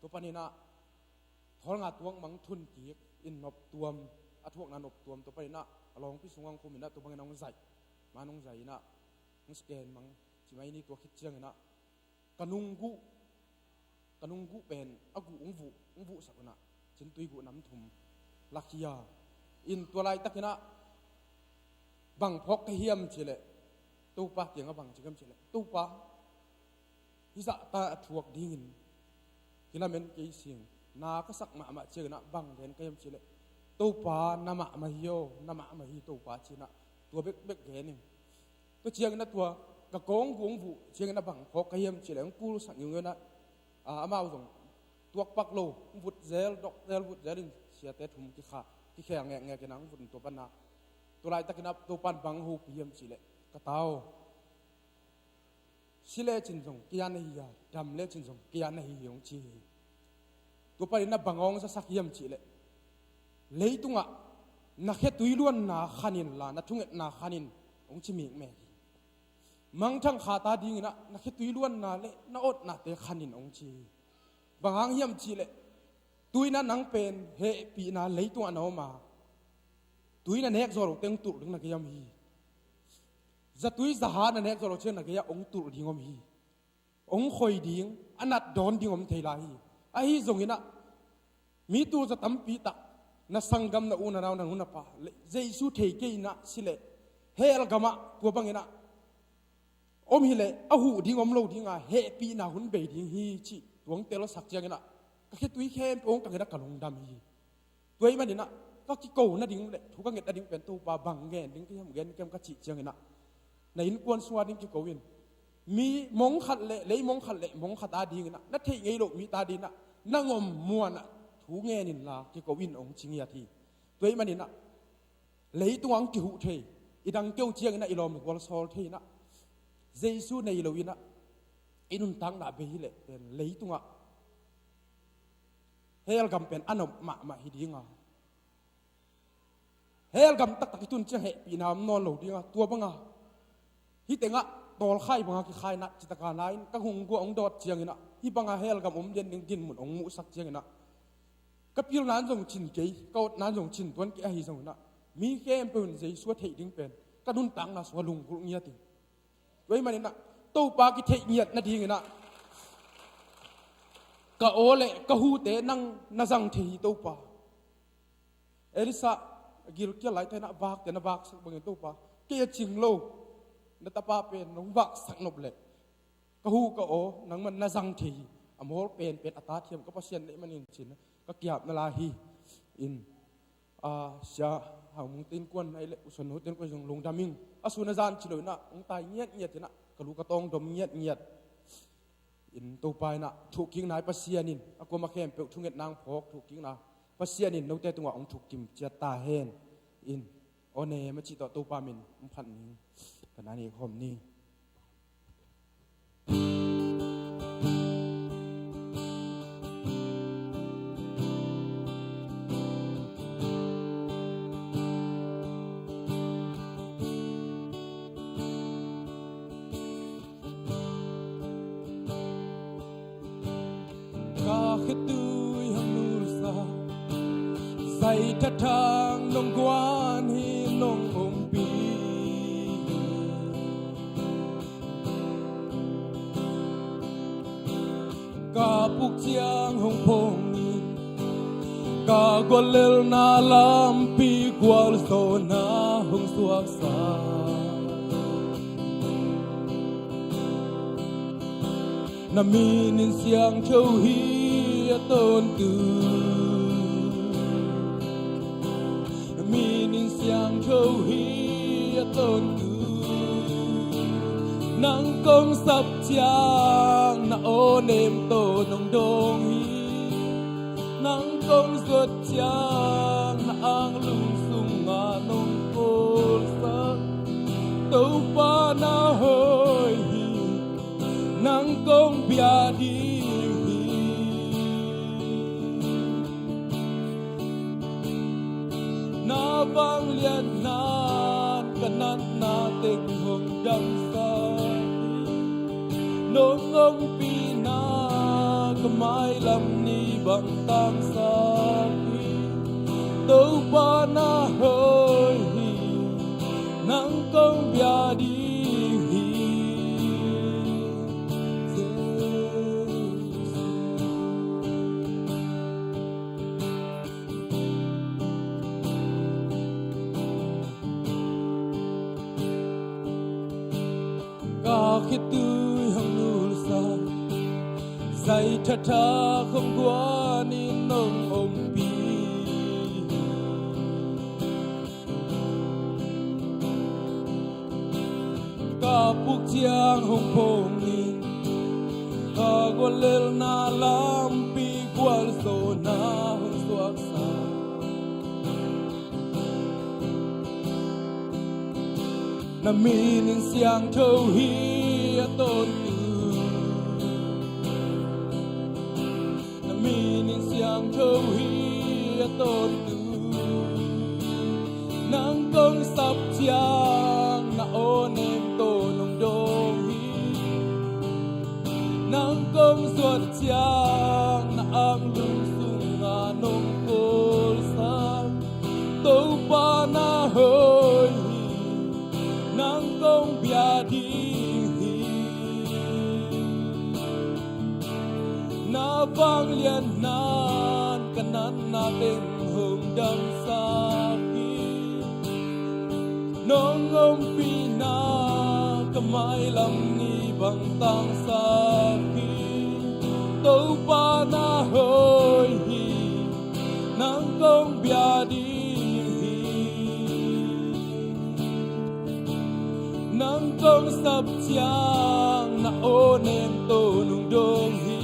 Tua panin ah thawl nga tuak mang thun kik in nop tuam, a thuakna nop tuam, tua panin ah a lawngpi sungah hong khum in ah tua bangin hong zaih, man hong zaih in ah hong scan mang ci mai ni. Tua khit ciangin ah ka nungguh, ka nungguh pen a guh hong vuh, hong vuhsak un ah cintui guh nam thum lakhia in, tua laitakin ah bang phawk ka hiam cih leh, Topa kiangah bang ci ka hiam cih leh, Topa, hih zahta a thuak dingin kilamen kei sing, na ka sak mahmah ciangin ah bang gen ka hiam cih leh, Topa, na mahmah hi aw, na mahmah hi Topa, ci-in ah tua bekbek gen in. Tua ciangin ah tua ka kawng guh hong vuh ciangin ah bang phawk ka hiam cih leh hong kulsak ngiungeu in ah, ah, amau zong tuakpak lo, hong vut zel, dok zel, vut zel in siate thum kikha, kikhel ngekngek in ah hong vut in tua pan ah, tua laitakin ah Topa in bang hopih hiam cih leh, ka ta aw, si lecin zong kei a na hi a, dam lecin zong kei a na hi hi, hong ci hi. Tua panin ah bang hong zasak hiam cih leh, leitungah na khetui luanna khan inla, na thungetna khan in, hong ci mikmek hi. Mangthang khat adingin ah na khetui luanna le na otnate khan in, hong ci hi. Bang hang hiam cih leh, tu-in ah nang pen hehpihna leitungah na om a, tui na nek zawh loh teng tulh ding na gei om hi. Zatui zaha na nek zawh loh ciang na gei ah hong tulh ding om hi. Hong khoi ding, a nat dawn ding om thei lai hi. Ahi zongin ah mi tul za tampi tak na sanggam, na u na nau, na nu na pa le Jesu thei kei in ah si leh, hell gam ah tua bangin ah om hi leh a huh ding om lo ding a, hehpihna hun bei ding hi cih tua hong telsak ciangin ah ka khetui khempeuh hong kang in ah ka lungdam hi. Tua ahih manin ah ka kiko nading le thu ka nget nading pen, Topa, bang gen ding ka hiam, gen kem ka cih ciangin ah, na innkuan sung ading kiko in, mi mong khat le lei mong khat le mong khat adingin ah, na theih ngei loh mite adingin ah nang om muan ah thu ngen inla kiko in, hong ci ngiat hi. Tua ahih manin ah leitung ah hong kihuh thei, i dang keu ciangin ah i lawm i gual sawl thei in ah, Jesu nei lo in ah i nuntakna bei hi leh pen leitungah hell gam pen a nop mahmah hi ding a, hell gam taktak i tun ciang hehpihna om nawn lo ding a, tua bang a hih teng ah tawlkhai bang a kikhai in ah, citak a na in ka nungguh hong dawt ciangin ah hih bang a hell gam om den ding dinmun hong muhsak ciangin ah, ka pilna in zong cin kei, ka otna in zong cin tuan kei ahi zongin ah, mi khempeuh in Jesu a theih ding pen ka nuntakna sungah lunggulh ngiat ing. Tua ahih manin ah Topa kitheih ngiat nadingin ah ka aw le ka hute nang na zang thei hi, Topa. Elisha a gilkial laitak in ah vakte na vaksak bangin, Topa, kei a cing lo na tapa pen nong vaksak nop leh ka hu ka aw nangman na zang thei hi. A mawl penpen a ta thiam ka Pasian neih manin, ci-in ka ki-apna lai hi. In, a, Sia Hau Mung te innkuan ahih leh U Suan Nu te innkuan zong lungdam ing. A sun a zan ci lo in ah hong tai ngiatngiat in ah, ka lu ka tawng dom ngiatngiat in Topa in ah thukkikna hi. Pasian in a kuama khempeuh thungetna hong phawk thukkikna, Pasian in note tungah hong thukkim ciat ta hen. In aw nem a cih tawh Topa min hong phat ning. Ka na ni khawm ni. Ka khitui hong nulsa, zai thathang nong guan hi, nong ompih. Ka puk ciang hong phong hi, ka guallelhna lampi gualzawhna hong suaksa. Na min in siangtho hi a tawntung. Na min in siangtho hi a tawntung. Nang kong sap ciang na aw nem tawh nong dawng hi. Nang kong zuat ciang na anglung sungah nong kawlsak. Topa na hoih hi, nang kong bia ding hi. Na vangliatna in ka natna teng hong damsak hi. Nong ompihna ka mailam ni bang tangsak hi. Topa na hoih hi, nang kong bia ding hi. Ka khitui hong nulsa, zai thathak hong guan in nong ompih. Ka puk ciang hong phong in, ka guallelhna lampi gualzawhna hong suaksa. Na min in siangtho hi a tawntung. Na min in siangtho hi a tawntung. Nang kong sap ciang na aw nem tawh nong dawng hi. Nang kong zuat ciang na anglung sungah nong kawlsak. Topa na hoih hi, nang kong bia ding hi. Na vangliatna in ka natna teng hong damsak hi. Nong ompihna ka mailam ni bang tangsak hi. Topa na hoih hi, nang kong bia ding hi. Nang kong sap ciang na aw nem tawh nong dawng hi.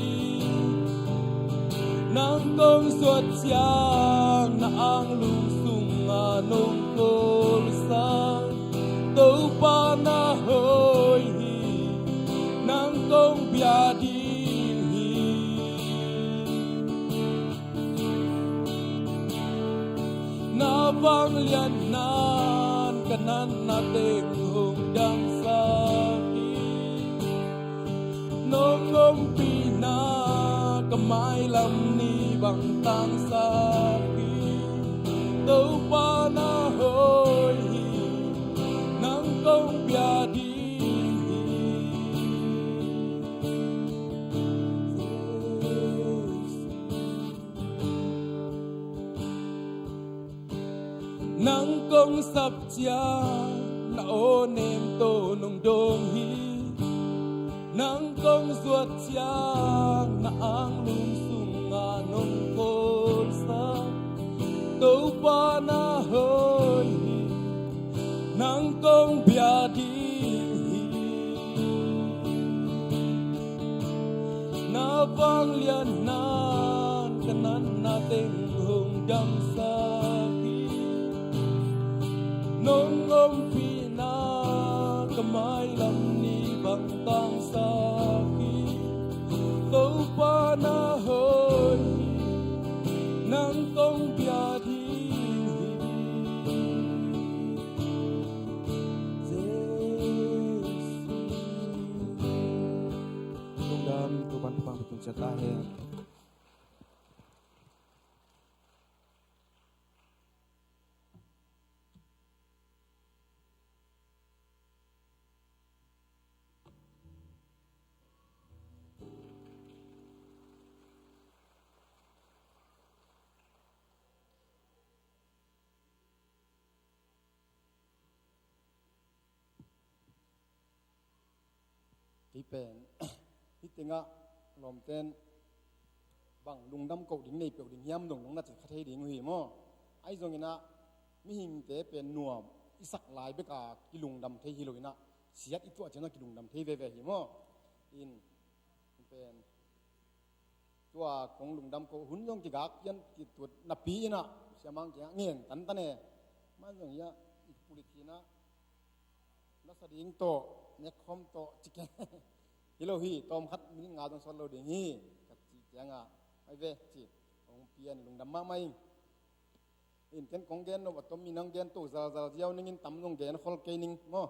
Nang kong zuat ciang na anglung sungah nong kawlsak. Topa na hoih hi, nang kong bia ding hi. Na vangliatna in ka natna teng hong damsak hi. Nong ompihna ka mailam ni bang tangsak hi. Topa na hoih hi, nang kong bia ding hi. Nang kong sap ciang na aw nem tawh nong dawng hi. Nang kong zuat ciang na anglung sungah nong kawlsak. Topa na hoih hi, nang kong bia ding hi. Pianna ka natna teng hong damsak hi. Nong ompihna ka mailam ni bang tangsak hi. Topa na hoi hi, nang kong bia ding hi. Jesu. Lungdam, Topa'n thupha hong pia ciat ta hen. Kei pen hih tengah lawmten bang lungdam koh ding nei peuh ding hiam dong nong na ci kha thei ding uh hi maw? Ahi zongin ah mihingte pen nuam i sak lai bek a kilungdam thei hi lo in ah, siat i tuah ciangin ah kilungdam thei veve hi maw? In pen tua kong lungdam koh hun zong kigak pian kituat napi in ah siamang kiangah ngen tantan e. Man zong hi ah i pulithin ah na sa ding tawh, nekkhawm tawh ci keng. Hi lo hi, tawm khat minit nga zong sawt lo ding hi, ka cih ciangah, ai ve ci, hong pian lungdam mahmah ing. In ken kong gen nop a tom in hong gen to zalzal ziau ning in, tam zong gen khol kei ning maw?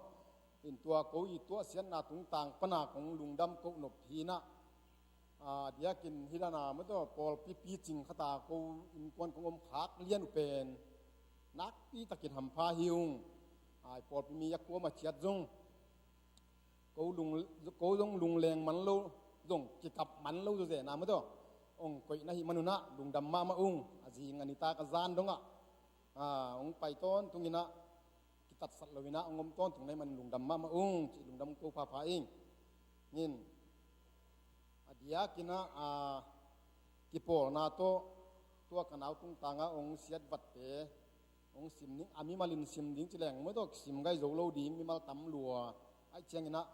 In tua ko i tuahsiatna tungtang pana kong lungdam koh nop hi in ah, a diakin hih dana maw tawh pawlpi picing khata ko innkuan kong om khak lian uh pen nakpi takin hampha hi ung. Ai pawlpi mi a kuama ciat zong ko lung, ko zong lungleng man lo, zong kikap man lo zawzehna maw tawh ong koih na hih man un ah lungdam mahmah ung. A zing a nitak a zan dongah a ong pai tawntung in ah kitatsat lo in ah ong om tawntung na hih man lungdam mahmah ung cih lungdam ko phapha ing. In a diakin ah a kipawlna tawh tua ka nau tungtangah ong siatvatte ong sim ding, a mimalin sim ding ci leng maw tawh sim gai zo lo ding, mimal tam lua. Aih ciangin ah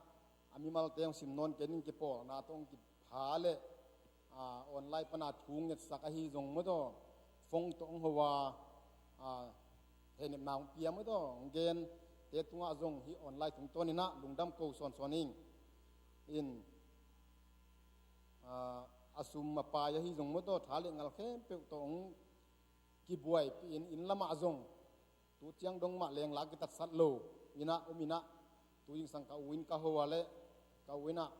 a mimalte ong sim nawn kei ning, kipawlna tawh ong kipha leh a online pana thu ngetsak ahi zong maw tawh, phone tawh ong ho a, a hehnemna ong pia maw tawh ong gente tungah zong hih online tungtawnin ah lungdam ko sawnsawn ing. In a sum a pai ahi zong maw tawh, tha le ngal khempeuh tawh ong kibuaipihin inn lamah zong tu ciang dong mah leng la kitatsat lo in ah om in ah, tu zingsang ka u in ka ho a leh ka u in ah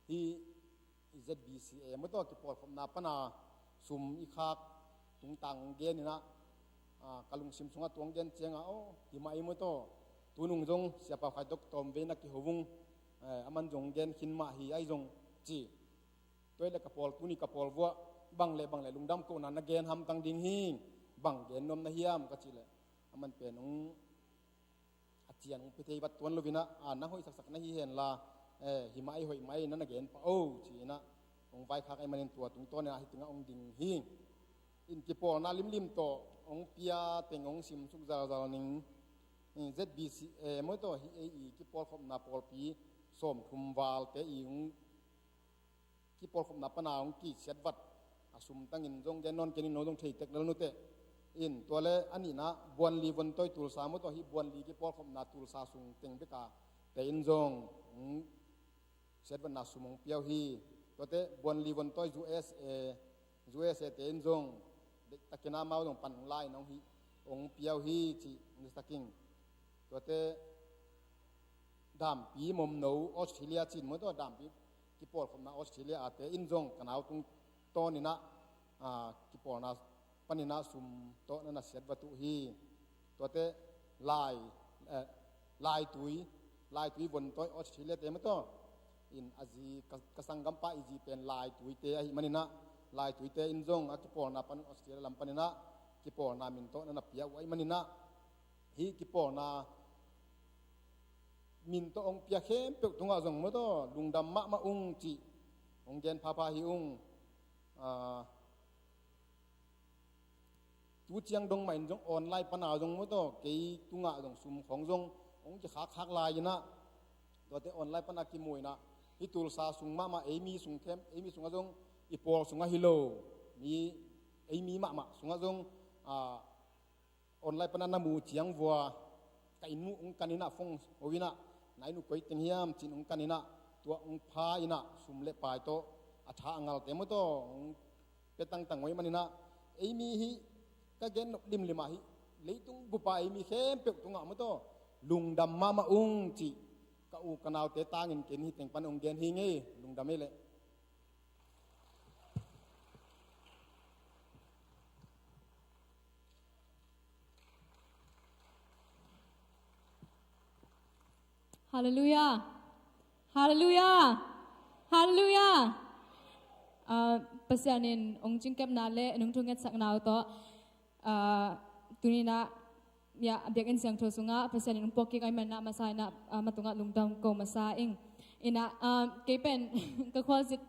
hih ZBCA maw tawh kipawlkhopna pana sum i khak tungtang ong gen in ah, ka lungsim sungah tu ong gen ciangah aw, hi mah ei maw tawh, tunung zong Sia Pau Khai tawh tawm vei na kiho ung, aman zong gen khin mah hi ahi zong ci. Tua hi leh ka pawl tuni ka pawl vuah bang le bang le lungdam kohna na gen hamtang ding hi, bang gen nuam na hiam ka cih leh aman pen ong a cian ong pia thei vat tuan lo in ah, a nang hoih saksak na hi hen la, hi mah ei, hoih mah ei, na na gen pah o ci in ah ong vaikhak ahih manin tua tungtawnin ah hih tengah ong ding hi. In kipawlna limlim tawh ong pia teng ong simsuk zalzal ning. ZBCA maw tawh hih ei i kipawlkhopna pawlpi sawmthum valte i ong kipawlkhopna pana ong kisiatvat a sum tangin zong gen nawn kei ning, no zong thei tek lel nuteh. In tua le a nihna Buanli Vontawi Tulsa maw tawh hih Buanli kipawlkhopna Tulsa sung teng beka te in zong siatvatna sum ong pia uh hi. Tuate Buanli Vontawi USA, USA te in zong deihtakin amau zong pan ong la in ong hih ong pia uh hi cih ong taking. Tuate Dampi Momno Australia cin maw tawh, Dampi kipawlkhopna Australia a te in zong ka nau tungtawnin ah kipawlna panin ah sum tawh na na siatvat uh hi. Tuate Lai, Laitui, Laitui Vontawi Australia te maw tawh, in a zi, ka sanggampa i zi pen Laitui te ahih manin ah, Laitui te in zong a kipawlna pan Australia lam panin ah kipawlna min tawh na na pia uh ahih manin ah, hih kipawlna min tawh ong pia khempeuh tungah zong maw tawh lungdam mahmah ung cih ong gen phapha hi ung. Tu ciang dong mah in zong online pana zong maw tawh kei tungah zong sum khawng zong ong kikhakkhak lai in ah, tuate online pana kimu in ah, Hih Tulsa sung mahmah, ei mi sung khem, ei mi sungah zong, i pawl sungah hi lo, mi, ei mi mahmah sungah zong, ah, online pana na mu ciang vua, ka inn muh hong kan inah phone ho inah, na inn uh koi teng hiam ci-in hong kan inah, tua hong pha inah, sum le pai tawh, a tha a ngalte maw tawh, hong pia tangtang uh ahih maninah, ei mi hih, ka gen nop limlim ah hih, leitung bup a ei mi khempeuh tungah maw tawh, lungdam mahmah ung cih, ka u ka naute tangin ken hih teng pan hong gen hi ing ei, lungdam ei leh. Halleluiah. Halleluiah. Halleluiah. Ah, Pasian in hong cingkepna le nung thungetsakna uh tawh, ah, tuninah, ya, a biakinn siangtho sungah Pasian in hong puak kik ahih maninah masa inah, ah, ama tungah lungdam ko masa ing. Inah, ah, kei pen ka khualzin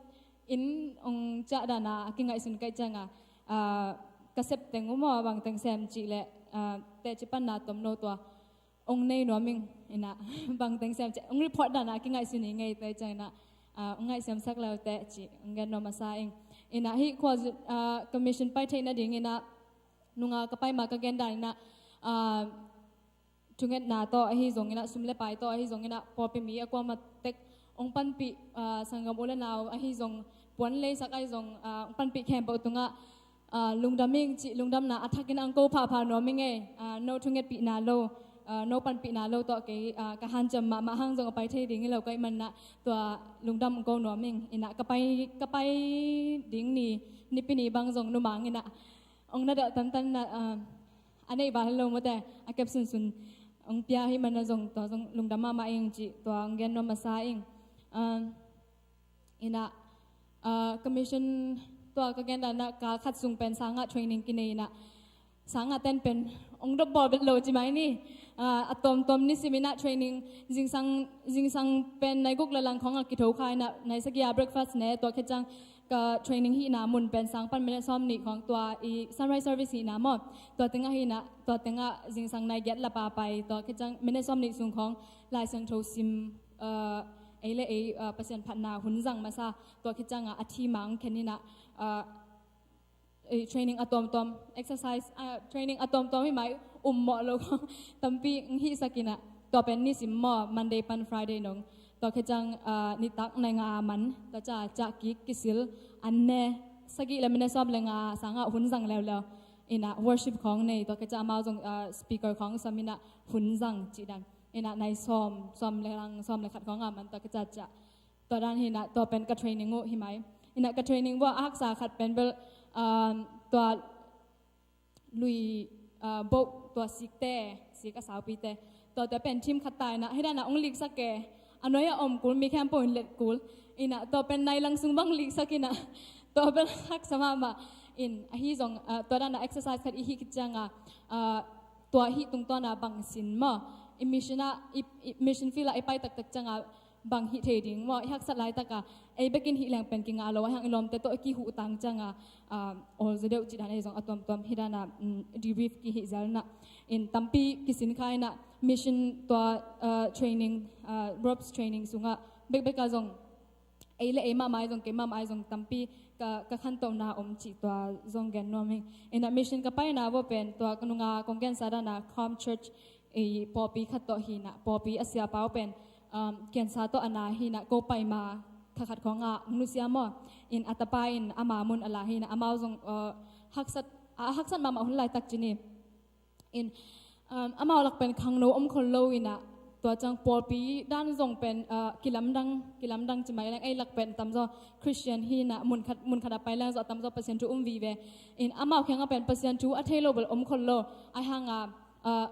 inn hong ciah dana a kingaihsun ka hih cianga, ah, ka sep teng uh maw, bang teng sem cih leh, ah, teci panna tomno tua hong nei nuam ing, inah, bang teng sem cih, hong report dana a kingaihsun ing ei, teci ciang inah, ah, hong ngaihsiamsak leuteh cih hong gen nuam masa ing. Inah hih khualzin, ah, ka mission pai theih nading inah, nunga ka pai ma ka gen dan inah, ah, thungetna tawh ahi zong inah, sum le pai tawh ahi zong inah, pawlpi mi a kuamah tek hong panpih, ah, sanggam u le nau ahi zong, puan leisak ahi zong, ah, hong panpih khempeuh tungah, ah, lungdam ing cih lungdamna a thakin ang ko phapha nuam ing ei, ah, no thungetpihna lo, ah, no panpihna lo tawh kei, ah, ka hanciam mahmah hang zong a pai thei ding hi lo ka hih maninah tua lungdam ang ko nuam ing. Inah ka pai, ka pai ding ni, Nipi ni bang zong numang inah hong na delh tantan inah, ah, a neih val hi lo mawte, a kep sunsun hong pia ahih maninah zong tua zong lungdam mahmah ing cih tua hong gen nuam masa ing. Ah, inah, ah, ka mission tua ka gen dan inah kal khat sung pen sangah training kinei inah, sangah ten pen hong dop bawl bet lo ci mai ni. Ah, a tawmtawm nisim inah training, zingsang, zingsang pen nai guk le lang khawngah kitho kha inah, nai sagih a breakfast ne, tua khit ciang ka training hihna mun pen sang pan minute sawmnih khawng, tua i sunrise service hihna maw, tua tengah hi inah, tua tengah zingsang nai giat lapa pai, tua khit ciang minute sawmnih sung khawng Lai Siangtho sim, ah, ei le ei, ah, Pasian phatna hun zang masa, tua khit ciangah a thimang khen inah, ah, eh, training a tawmtawm, exercise, ah, training a tawmtawm hi mai, um mawh lo khawng tampi hong hihsak inah, tua pen nisim maw, Monday pan Friday nong, tua khit ciang, ah, nitak nai nga a man, tua ciang ciah kik kisil, an ne, sagih le minute sawm le nga sangah hun zang leuleu. Inah worship khawng nei, tua khit ciang amau zong, ah, speaker khawng sam inah hun zang cih dan. Inah nai sawm, sawm le lang, sawm le khat khawngah man, tua khit ciang ciah. Tua dan hi inah, tua pen ka training uh hi mai. Inah ka training uh a haksa khat pen bel, um, tua lui, uh, boh, tua sikte, sik a saupite, tua, tua pen team khat ta inah, hi dan inah hong liksak e, a nuai a om kul, mi khempeuh in let kul. Inah tua pen nai lang sung bang liksak inah, tua pen haksa mahmah. In ahi zong, uh, tua dan inah exercise khat i hih khit ciangah, uh, tua hih tungtawn a bang sin maw, i mission ah, i, i mission field ah i pai taktak ciangah bang hih thei ding maw, i haksat laitak a ei bekin hih leng pen kingah lo, ahih hang i lawmte tawh i kihuhtang ciangah, ah, awl zaw deuh cih dan ahi zong a tuamtuam hih dan a, mm, debrief kihih zel inah. In tampi kisin kha inah mission tua, ah, training, ah, ropes training sungah bekbek a zong ei le ei mahmah ahi zong, kei mahmah ahi zong tampi ka, ka khantohna om cih tua zong gen nuam ing. Inah mission ka paina vua pen tua ka nunga kong gensa dan a Calm Church i pawlpi khat tawh hi inah, pawlpi a siapa uh pen, um, cancer tawh a na hi inah, ko pai ma kha khat khawngah hong nusia maw. In a tapa in ama mun a la hi inah, amau zong, uh, haksat, a haksat mahmah hun laitak ci ni. In, um, amau lak pen khangno om khol lo inah, tua ciang pawlpi dan zong pen, uh, kilamdang, kilamdang ci mai leng, ei lak pen tamzaw Christian hi inah, mun khat, mun khat a pai leng zaw tamzaw Pasian thu um vive. In amau kiangah pen Pasian thu a thei lo bel om khol lo, ahih hang a, uh,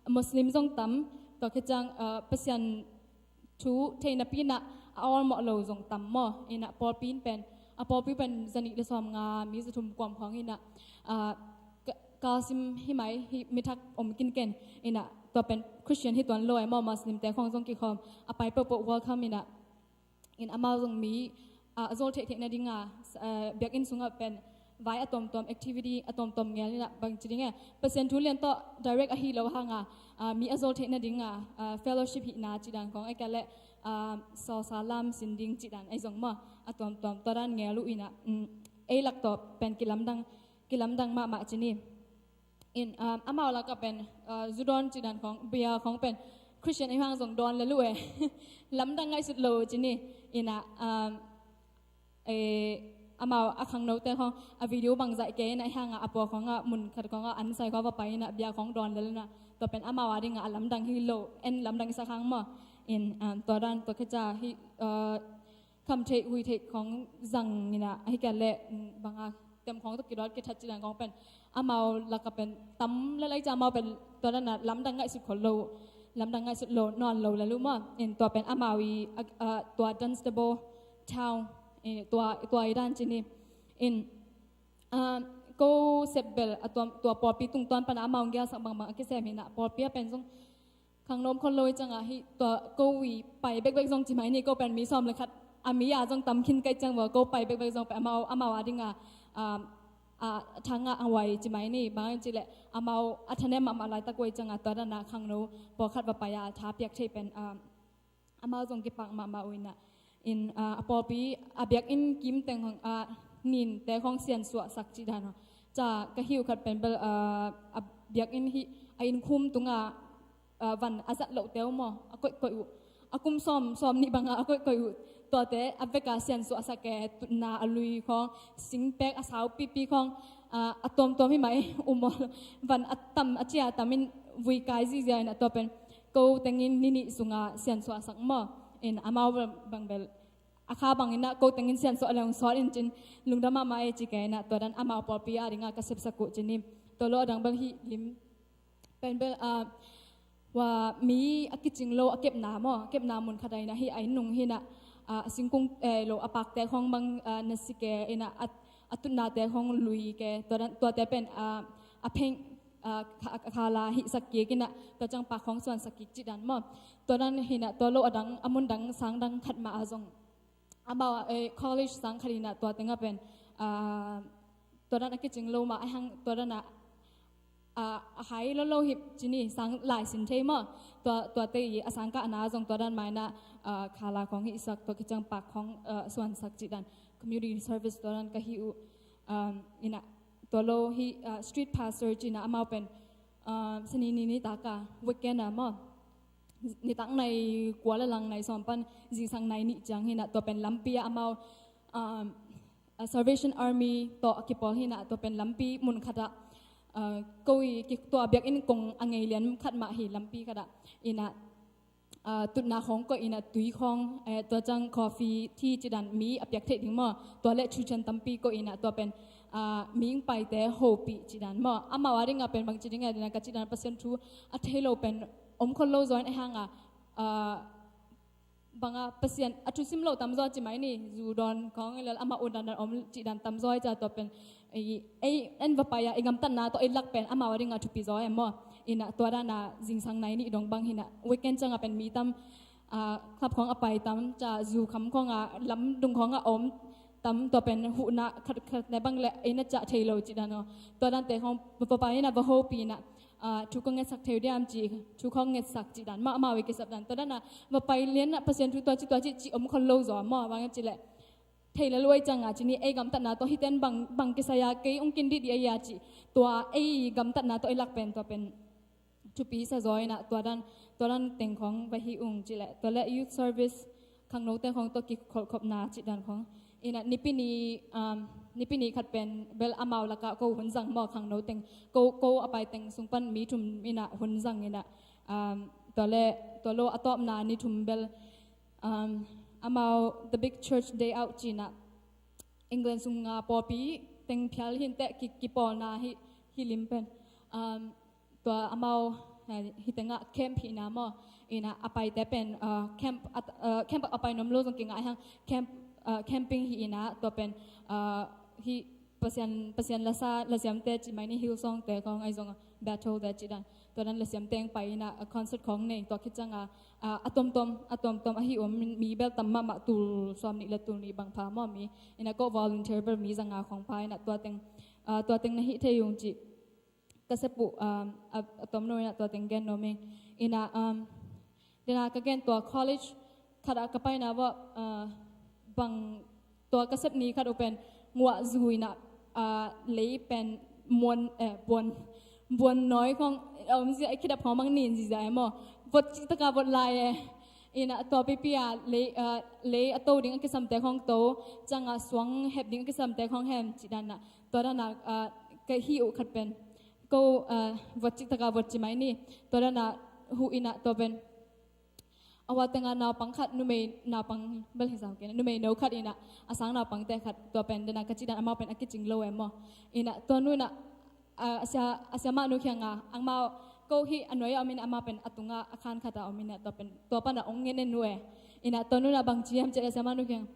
Muslim zong tam, tua khit ciang, uh, Pasian thu thei napi inah a awlmawh lo zong tam maw. Inah pawlpi in pen, a pawlpi pen zanih le sawmnga, mi zathum kuam khawng inah, ah, ka, kalsim hi mai, hih mi thak om kinken. Inah tua pen Christian hi tuan lo e maw, Muslim te khawng zong kikhawm, a pai peuhpeuh welcome inah. In amau zong mi, ah, a zawl theihtheih nadinga, ah, biakinn sungah pen vai a tuamtuam, activity a tuamtuam ngel inah, bang ci ding e, Pasian thu lian tawh direct ahi lo hang a, ah, mi a zawl theih nadinga, ah, fellowship hihna cih dan khawng, ahih kei leh, ah, sawsa lam sin ding cih dan ahi zong maw, a tuamtuam tua dan ngel uh inah, um, ei lak tawh pen kilamdang, kilamdang mahmah ci ni. In, um, amau lakah pen, uh, zu dawn cih dan khawng, bia khawng pen Christian ahi hang zong dawn lel uh e. Lamdang ngaihsut lo ci ni. Inah, um, eh, amau a khangnote khawng a video bangzah kei inah ahi hangah a pua khawngah mun khat khawngah an sai khawng va pai inah bia khawng dawn lel inah tua pen amau a dingah a lamdang hi lo, en lamdang i sak hang maw. In, um, tua dan tua kheca hi, uh, kham theih hui theih khawng zang inah ahi kei leh, um, banga tem khawng tawh kidawt kithat cih dan khawng pen amau lakah pen tam lel ahi ciang amau pen tua dan a lamdang ngaihsut khol lo, lamdang ngaihsut lo nawn lo lel uh maw. In tua pen amau i, a, a, tua Dunstable Town, eh, tua, tua i dan ci ni. In, ah, ko sepbel a tua, tua pawlpi tungtawn pan a amau ngialsak bangbang a kisem hi inah pawlpi a pen zong khangno om khol lo i ciangah hi tua ko i pai bekbek zong ci mai ni, ko pen mi sawm le khat a mi a zong tam khin ka hih ciang ua ko pai bekbek zong pen amau, amau a dingah, ah, a thangah a huai ci mai ni. Bang ci leh amau a thanem mahmah laitak uh i ciangah tua dan a khangno pawlkhat va pai a tha piak thei pen, ah, amau zong kipak mahmah uh inah. In, ah, a pawlpi a biakinn kim teng, ah, ninte khawng siansuahsak cih dan aw. Ca ka hi uh khat pen bel, ah, a biakinn hi a innkhum tungah, ah, van a zat lohte uh maw, a koihkoih uh. A kum sawm, sawm nih bangah a koihkoih uh. Tuate a veka siansuahsak e, tutna a lui khawng, singpek a saupipi khawng, ah, a tuamtuam hi mai uh maw. Van a tam, a cia tam in vui kai zihziah inah tua pen ko tengin ni nih sungah siansuahsak maw. In amau bang bel a kha bang inah ko tengin siansuah leng sawt in cin lungdam mahmah e ci kei inah tua dan amau pawlpi a dingah ka sepsak uh ci ni. Tua lo a dang bang hi lim pen bel, ah, hua mi a kicing lo a kepna maw, a kepna mun khat a inah hi a inn nung hi inah, ah, singkung, eh, lo a pakte khawng bang, ah, na si ke inah a, a tutnate khawng lui ke tua dan, tuate pen, ah, a pheng, ah, kha-, khala hihsak kik inah tua ciang pak khawng suansak kik cih dan maw. Tua dan hi inah tua lo a dang, a mun dang sang dang khat mah a zong amau, eh, college sang khat inah tua tengah pen, ah, tua dan a kicing lo mah a hang tua dan a, ah, a hai lo lo hip ci ni sang lai sin thei maw. Tua, tuate i a sang kahna zong tua dan mah inah, ah, khala khawng hihsak tua kiciang pak khawng, ah, suansak cih dan community service tua dan ka hi uh, um, inah tua lo hi, ah, street pastor ci inah amau pen, um, sani ni nitak a weekend a maw. Nitak nai kua le lang nai sawm pan zingsang nai nih ciang hi inah tua pen lampi ah amau, um, a Salvation Army tawh a kipawl hi inah tua pen lampi mun khat ah, uh, ko i ki-, tua biakinn kong a ngei lian khat mah hi lampi khat ah inah, uh, tutna khawng koih inah tui khawng, eh, tua ciang coffee, tea cih dan mi a piak theih ding maw. Tua le thu ciang tampi koih inah tua pen, ah, mihing paite hopih cih dan maw. Amau a dingah pen bangci ding a dingah ka cih dan Pasian thu a thei lo pen om khol lo zaw in a hang a, ah, banga Pasian a thusim lo tamzaw ci mai ni, zu dawn khawng i lel amah un dan dan om cih dan tamzaw i ca tua pen ei, ei en va pai a i gamtatna tawh i lak pen amau a dingah thupi zaw em maw. Inah tua dan a zingsang nai nih dong bang hi inah weekend ciang a pen mi tam, ah, club khawng a pai tam ca zu kham khawng a lam dung khawng a om tam tua pen huhna khat khat ne bang le ei na cah thei lo cih dan aw. Tua dante khawng va pai inah va hopih inah, ah, thu ka ngetsak thei uh diam ci, thu khawng ngetsak cih dan mah amau i kisap dan. Tua dan a va pai lian ah Pasian thu tua ci tua ci ci om khol lo zaw maw, bang ci leh thei le luai ciang a ci ni ei gamtatna tawh hiten bang, bang kisai a kei ung kin dih dih ei a ci. Tua ei gamtatna tawh i lak pen tua pen thupi sa zaw inah tua dan, tua dan teng khawng va hi ung ci leh tua le youth service khangno teng khawng tawh kikholhkhopna cih dan khawng. Inah nipi ni, um, nipi ni khat pen bel amau lakah ko hun zang maw khangno teng. Ko, ko a pai teng sung pan mi thum inah hun zang inah, um, tua le, tua lo a tawpna ni thum bel, um, amau The Big Church Day Out ci inah England sunga pawlpi teng phial hi inteh ki, kipawlna hi, hi lim pen. Um, tua amau, eh, hi tengah camp hi inah maw. Inah a paite pen, ah, camp, ah, camp a pai nuam lo zong kingah hang camp, ah, camping hi inah tua pen, ah, hi Pasian, Pasian lasa, lasiamte ci mai ni Hillsong te khawng ahi zong Bethel te ci dan. Tua dan lasiamte hong pai inah, ah, concert khawng nei tua khit ciang a, ah, a tuamtuam, a tuamtuam ahi om mi bel tam mahmah tul sawm nih le tul nih bang pha maw mi. Inah ko volunteer bel mi zanga khawng pha inah tua teng, ah, tua teng na hih thei ung ci. Ka sep uh, um, a, a tom no inah tua teng gen no meng. Inah, um, dena ka gen tua college khat ah ka paina vawh, ah, bang tua ka sep ni khat uh pen nguah zui na, ah, lei pen muan, eh, buan, buan nawi khong, um, zia khidap khong bang nin zizia e maw. Vot cih taka vot lai e. Ina tua pipi a lei, ah, lei a to ding a kisamte khong to, ciang a suang hep ding a kisamte khong hem cih dan a. Tua dan a, ah, ka hi uh khat pen ko, ah, vot cih taka vot ci mai ni. Tua dan a huh ina tua pen a hua teng a naupang khat, numei naupang bel hi zau kei na, numei no khat ina a sang naupangte khat tua pen dena ka cih dan amau pen a kicing lo e maw. Ina tua nu ina, ah, a sia, a siamah nu kiang a amau ko hi a nuai a om ina amau pen a tunga a khan khat a om ina tua pen tua pan a ong ngen e nu e. Ina tua nu ina bang ci hiam cih leh a siamah nu kiang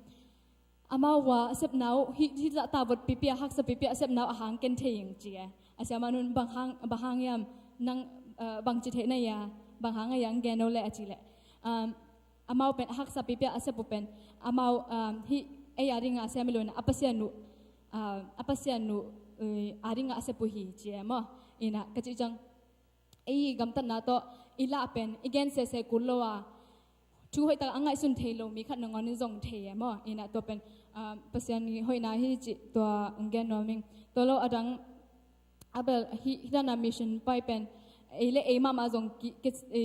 amau hua a sepna uh hih, hih zah ta vot pipi a haksa pipi a sepna uh a hang ken thei ing ci e. A siamah nun bang hang, bang hang hiam nang, eh, bang ci theih na hia, bang hang a hiang gen o leh a cih leh. Um, amau pen a haksa pipi a sep uh pen amau, um, hih ei a ding a siam i lo ina a Pasian uh, um, a Pasian uh, eh, a ding a sep uh hi ci e maw. Ina ka cih ciang ei gamtatna tawh i lah pen i gen sese kul lo a thu hoih tak a ngaihsun thei lo mi khat nangawn in zong thei e maw. Ina tua pen, ah, Pasian i hoihna hi cih tua ong gen nuam ing. Tua lo a dang a bel hi, hi dan a mission pai pen ei le ei mahmah zong ki, ki, i,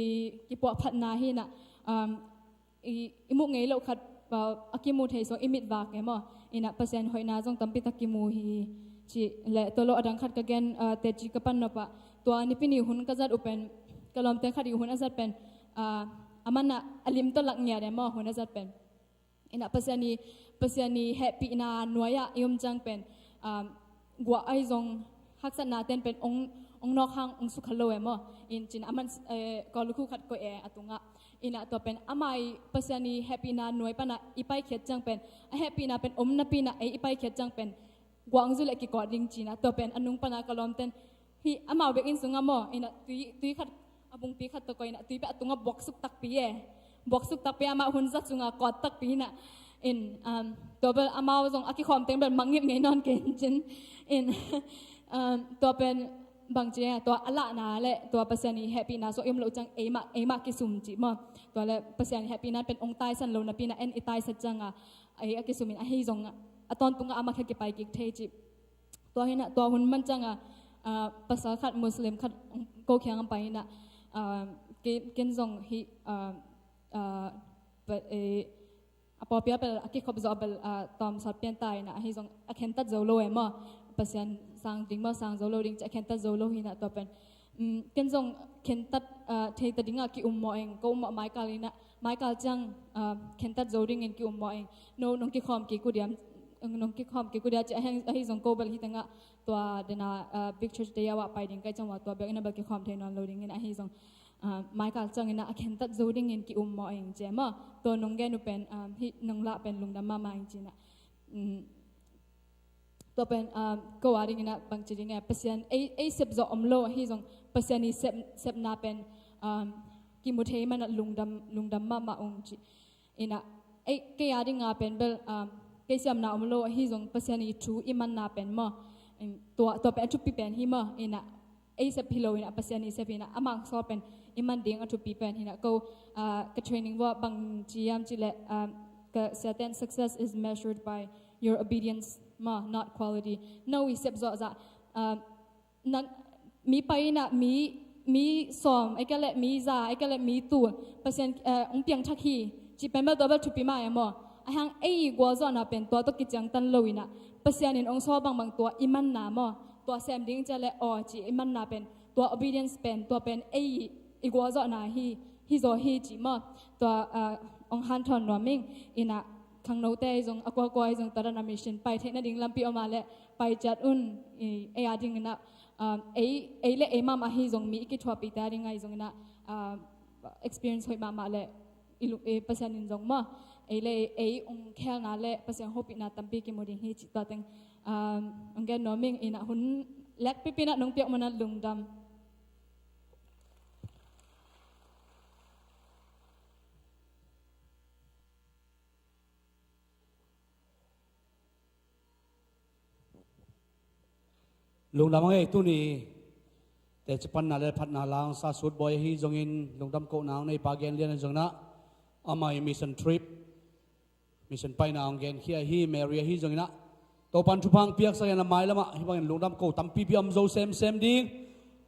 kipuahphatna hi ina, um, i, i muh ngei loh khat, ah, a kimu thei suak i mit vak e maw. Ina Pasian hoihna zong tampi tak kimu hi ci le tua lo a dang khat ka gen, ah, teci ka pan nop ah tua Nipi ni hun ka zat uh pen ka lawmte khat i hun a zat pen, ah, a man ah a lim tawh lak ngiat e maw hun a zat pen. Ina Pasian i, Pasian i hehpihna nuai ah i om ciang pen, ah, guah ahi zong haksatna ten pen ong, ong nawk hang ong sukha lo e maw. In cin a man, eh, kawlukhu khat koih e a tungah. Ina tua pen amah i Pasian i hehpihna nuai pana i paikhiat ciang pen a hehpihna pen om napi ina ei i paikhiat ciang pen guah ong zui leh kikawt ding ci ina tua pen a nung pana ka lawmten hih amau biakinn sungah maw ina tui, tui khat a bungpi khat tawh koih ina tui pen a tungah buaksuk takpi e. Buaksuk takpi amah hun zat sungah kawt takpi ina. In, um, tua bel amau zong a kikhawm teng bel mangngilh ngei nawn kei in cin. In, um, tua pen bang ci e, tua a lahna le tua Pasian i hehpihna suak i om loh ciang eimah, eimah kisum cih maw. Tua le Pasian i hehpihna pen ong taisan lo napi ina en i taisat ciang a ei a kisum in ahi zong a tawntungah a makhia kipai kik thei cih. Tua hi ina tua hun man ciang a, ah, pasal khat Muslim khat ko kiang a pai ina, ah, ken, ken zong hih, ah, ah, pa, eh, a pawlpi a bel a kikhop zawh a bel, ah, tawm sawt pian ta ina ahi zong a khentat zo lo e maw. Pasian sang ding maw sang zo lo ding ci a khentat zo lo hi ina tua pen. Um, ken zong khentat, ah, thei ta ding a ki um maw eng ko um maw maikal ina maikal ciang, ah, khentat zo dingin ki um maw eng. No, nong kikhawm kik uh diam, nong kikhawm kik uh dia ci a heng, ahi zong ko bel hi tengah tua dena, ah, big church te yawah pai ding kai ciang ua tua biakinn a bel kikhawm thei nawn lo dingin ahi zong, ah, maikal ciang ina a khentat zo dingin ki um maw eng ci e maw. Tua nong gen uh pen, ah, hih nong lah pen lungdam mahmah eng ci ina. Um, tua pen, um, ko a ding ina bang ci ding e Pasian ei, ei sep zawh om lo ahi zong Pasian i sep, sepna pen, um, kimu thei mana lungdam, lungdam mahmah ung ci. Ina ei kei a ding a pen bel, um, kei siamna om lo ahi zong Pasian i thu i manna pen maw. Um, tua, tua pen a thupi pen hi maw ina ei sep hi lo ina Pasian i sep hi ina a mang sawl pen i man ding a thupi pen hi ina ko, ah, ka training vawh bang ci hiam ci leh, ah, ka siaten success is measured by your obedience maw not quality. No i sep zawh zah, ah, nan, mi pai ina mi, mi sawm ai ka leh mi za ai ka leh mi tul Pasian, ah, ong piang thak hi ci pen bel tua bel thupi mah e maw. A hang ei i gualzawhna pen tua tawh kiciangtan lo ina Pasian in ong sawl bangbang tua i manna maw. Tua sem ding cia le aw ci i manna pen tua obedience pen tua pen ei i gualzawhna hi, hi zaw hi ci maw. Tua, ah, ong hanthawn nuam ing ina khangnote i zong a kuakua i zong tua dan a mission pai theih nading lampi om a le pai ciat un. I, ei a ding ina, ah, ei, ei le ei mahmah hi zong mi i kithuahpihte a ding a i zong ina, ah, experience hoih mahmah le i lu-, i Pasian in zong maw ei le ei ong khelna le Pasian hopihna tampi kimu ding hi cih tua teng, um, ong gen nuam ing ina hun lek pipi ina nong piak mana lungdam. Lungdam a ngei tuni teci panna le phatna lang sa sut bawi ahi zongin lungdam kohna a nei pa Gen Lian a zong na Amah i mission trip, mission paina hong genkhia hi. Mary ahi zongin ah Topan thupha hong piaksak hen la, mailamah hih bangin lungdam ko tampipi om zo semsem ding.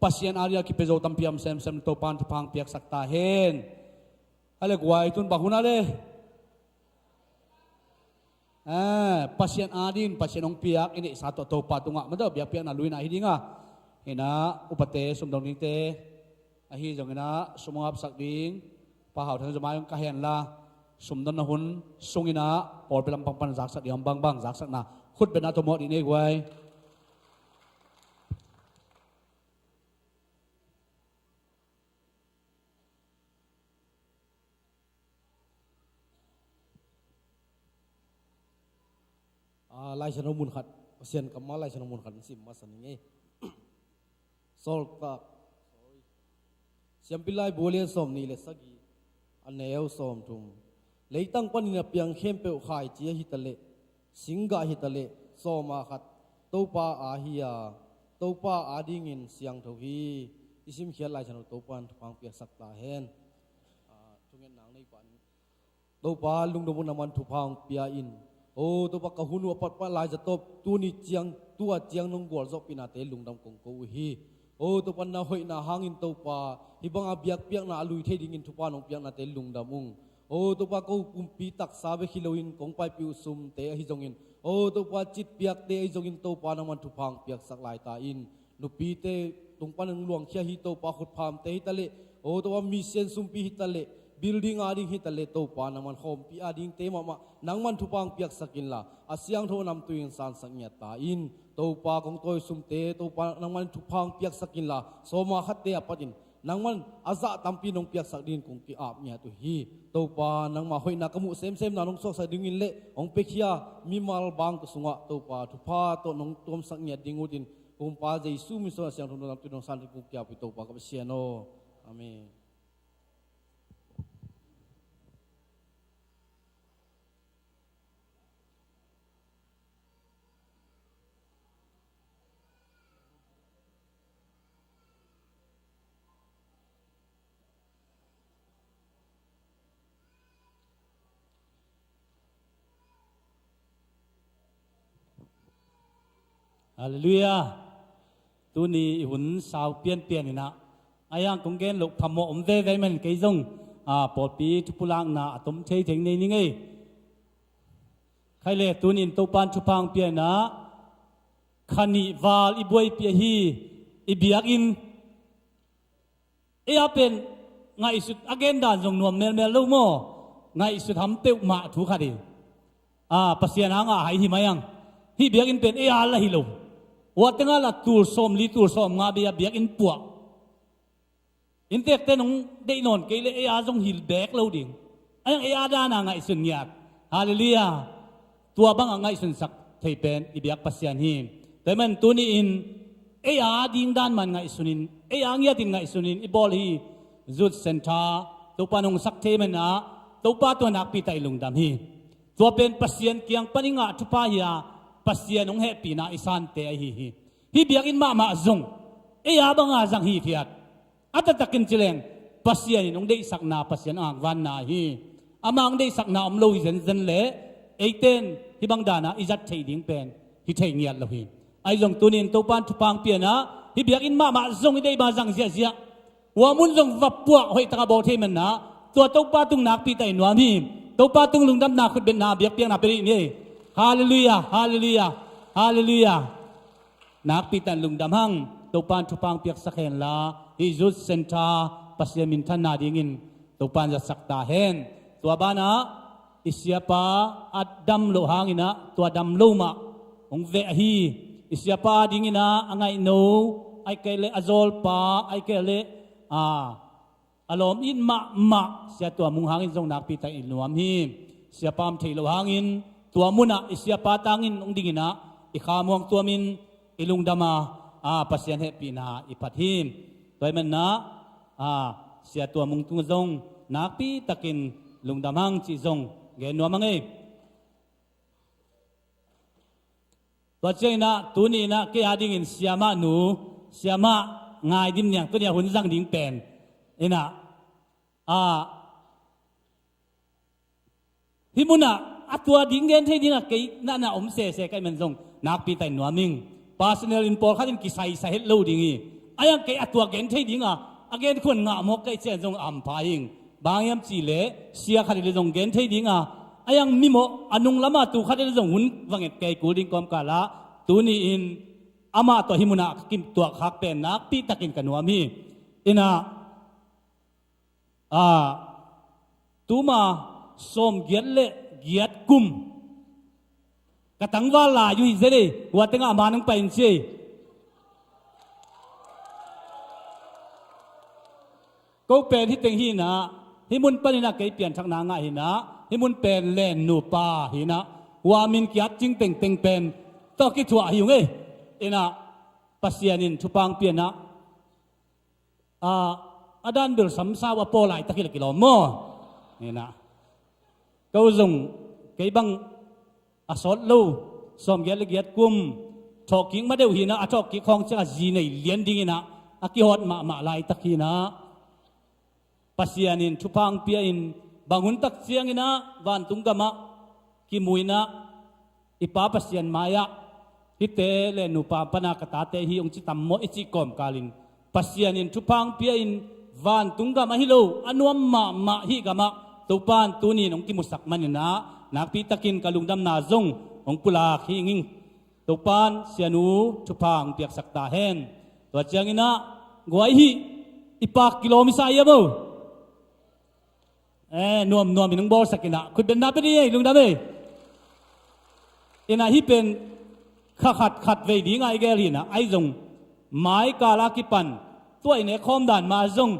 Pasian ading a kipia zo tampi om semsem, Topan thupha hong piaksak ta hen. A le guai, tun bang hun a le, eh, Pasian ading Pasian hong piak i neihsa tawh Topa tungah madaw biakpiakna luina hi ding a. Hi na, upate, sumdong dingte ahi zongin ah sum hong hapsak ding Pa Hau Thang Zomai hong ka hen la, sumdonna hun sungin ah pawlpi lampang pan zaksak ding om bangbang zaksakna khutbetna tawh mawh dih ni ei guai. Ah, Lai Siangtho mun khat, Pasian kammal Lai Siangtho mun khat sim masa ning ei. Sawltak, sorry. Siampi Laibu a lian sawmnih le sagih, a neu sawmthum. Leitang panin a piang khempeuh khaici ahi ta leh, singgah hi ta leh, sawma khat Topa a hi a, Topa adingin siangtho hi. I simkhiat Lai Siangtho Topa in thupha hong piaksak ta hen. Ah, thungetna hong nei pah ning. Topa lungdam un, nangman thupha hong pia in. O Topa, ka hun uh a patpat lai zatawp tuni ciang, tua ciang nong gualzawhpihnate lungdam kong ko uh hi. O Topa, na hoihna hangin Topa, hih banga biakpiakna a lui thei dingin thupha nong piaknate lungdam ung. O Topa, ko pumpi taksa bek hi loin kong paipih uh sumte ahi zongin, o Topa, citpiakte ahi zongin Topa, nangman thupha hong piaksak lai ta in. Nupite tung pan hong luangkhia hi Topa, khutphamte hi ta leh, o Topa, mission sumpi hi ta leh, building ading hi ta leh Topa, nangman khawmpi adingte mahmah nangman thupha hong piaksak inla, a siangtho namtui in sansak ngiat ta in. Topa, kong tawi sumte Topa, nangman thupha hong piaksak inla, sawma khatte a patin nangman a zah tampi nong piaksak dingin kong ki-ap ngiat uh hi. Topa, nangma hoihna ka muh semsemna nong suaksak dingin le hong piakhia mimal bang ka sungah Topa, thupha tawh nong tuamsak ngiat ding utin, Kumpa Jesu min suang a siangtho nong lampi nong san dingin kong ki-ap uh hi Topa ka Pasian aw. Amen. Halleluiah. Tuni i hun sau pianpian inah, a hiang kong gen loh phamawh om veve manin kei zong, a, pawlpi thupulakna a tom theithei nei ning ei. Khaile, tuni in Topan thupha hong pia inah, kha nih val i buaipih ahi, i biakinn. Ei a pen ngaihsut a gendan zong nuam melmel lo maw? Ngaihsut ham peuhmah thu khat hi. A, Pasian hanga hai hi mai ang. Hih biakinn pen ei a la hi lo. Ua tengah la tul sawmli tul sawmnga bei a biakinn puah. Inntekte nong deih nawn kei le ei a zong hil beek lo ding. A hiang ei a dana ngaihsun ngiat. Halleluiah. Tua banga ngaihsunsak thei pen i biak Pasian hi. Tua hi man tuni in ei a ding dan man ngaihsunin, ei a ngiatin ngaihsunin i bawl hi. Youth Centre, Topa nong sak thei manah, Topa tua nakpi tak i lungdam hi. Tua pen Pasian kiang pan i ngah thupha hi a, Pasian hong hehpihna i sante ahi hi. Hih biakinn mahmah zong ei a banga zang hithiat. A taktakin ci leng, Pasian in hong deihsakna, Pasian a hangvanna hi. Ama hong deihsakna om lo hi zenzen le, eite in hih bang dana i zat theih ding pen hi thei ngiat lo hi. Ahi zong tuni in Topan thupha hong pia inah, hih biakinn mahmah zong i deih bang zang ziahziah. Ua mun zong va puah hoih taka bawl thei manah, tua Topa tung nakpi tak i nuam hi. Topa tung lungdamna khutbetna biakpiakna pia dih ni ei. Halleluiah, halleluiah, halleluiah. Nakpi takin lungdam hang, Topan thupha hong piaksak hen la, hih Youth Centre Pasian minthanna dingin Topan zatsak ta hen. Tua banah i siapa a dam loh hangin ah, tua dam lo mah hong veh ahi. I siapa dingin ah a ngaihno, ahih kei leh a zawlpa, ahih kei leh, a, a lawm it mahmah Sia Tua Mung hangin zong nakpi takin i nuam hi. Siapa om thei lo hangin tua munah i siapa tangin hong dingin ah i khamuang tuamin i lungdam a, a, Pasian hehpihna i phat hi. Tua hi manah, a, Sia Tua Mung tungah zong nakpi takin lungdam hang cih zong gen nuam hang ei. Tua ciangin ah, tuni in ah kei a dingin siamah nu, siamah Ngai Dim Niang, tuni a hun zang ding pen in ah, a, Hih munah a tua ding gen thei dingah kei na na om sese ka hih man zong nakpi takin nuam ing. Personal in pawlkhat in kisaisa het lo ding hi. A iang kei a tua gen thei dingah a gen khuan ngah mawk ka hih ciang zong a hampha ing. Bang hiam cihleh sia khat in le zong gen thei dingah a iang mimawh a nung lamah tu khat in le zong hun va nget kei kul ding kawmkalah tuni-in amah tawh hih munah ka kimtuah khak pen nakpi takin ka nuam hi. Inah a, tuma sawmgiat le giat kum ka tangval lai uh hi zel ei. Hua tengah a man hong pai in ci ei. Ko pen hih teng hinah hih mun paninah kei pianthakna ngah hinah hih mun pen len nupa hinah hua min kiat cing tengteng pen tawh kithuah hi ung ei. Inah Pasian in thupha hong pianah a, a dan bel samsau a paw laitak hi le kilawm maw? Inah ko zong kei bang a sawt lo sawmgiat le giat kum thawhkik ma deuh hinah a thawhkik khawng ciangah zi nei lian dinginah a kihawt mahmah laitak hinah Pasian in thupha hong pia-in bang hun tak cianginah vantung gamah kimu inah i Pa Pasian mai-ah hihte le nupa pana ka tate hi hong ci tam maw i cih kawmkalin Pasian in thupha hong pia-in vantung gam ahi lo a nuam mahmah hih gamah Topa in tuni in hong kimusak maninah nakpi takin ka lungdamna zong hong pulak hi ing. Topa in sianu thupha hong piaksak ta hen. Tua cianginah guai hih i pak kilawm i sa ia bo. Eh, nuamnuam in hong bawlsak inah khutbenna pia ding ei, lungdam ei. Inah hih pen kha khat khat vei dingah i gel hinah ahi zong mai kala kipan tua i nek khawm dan mah zong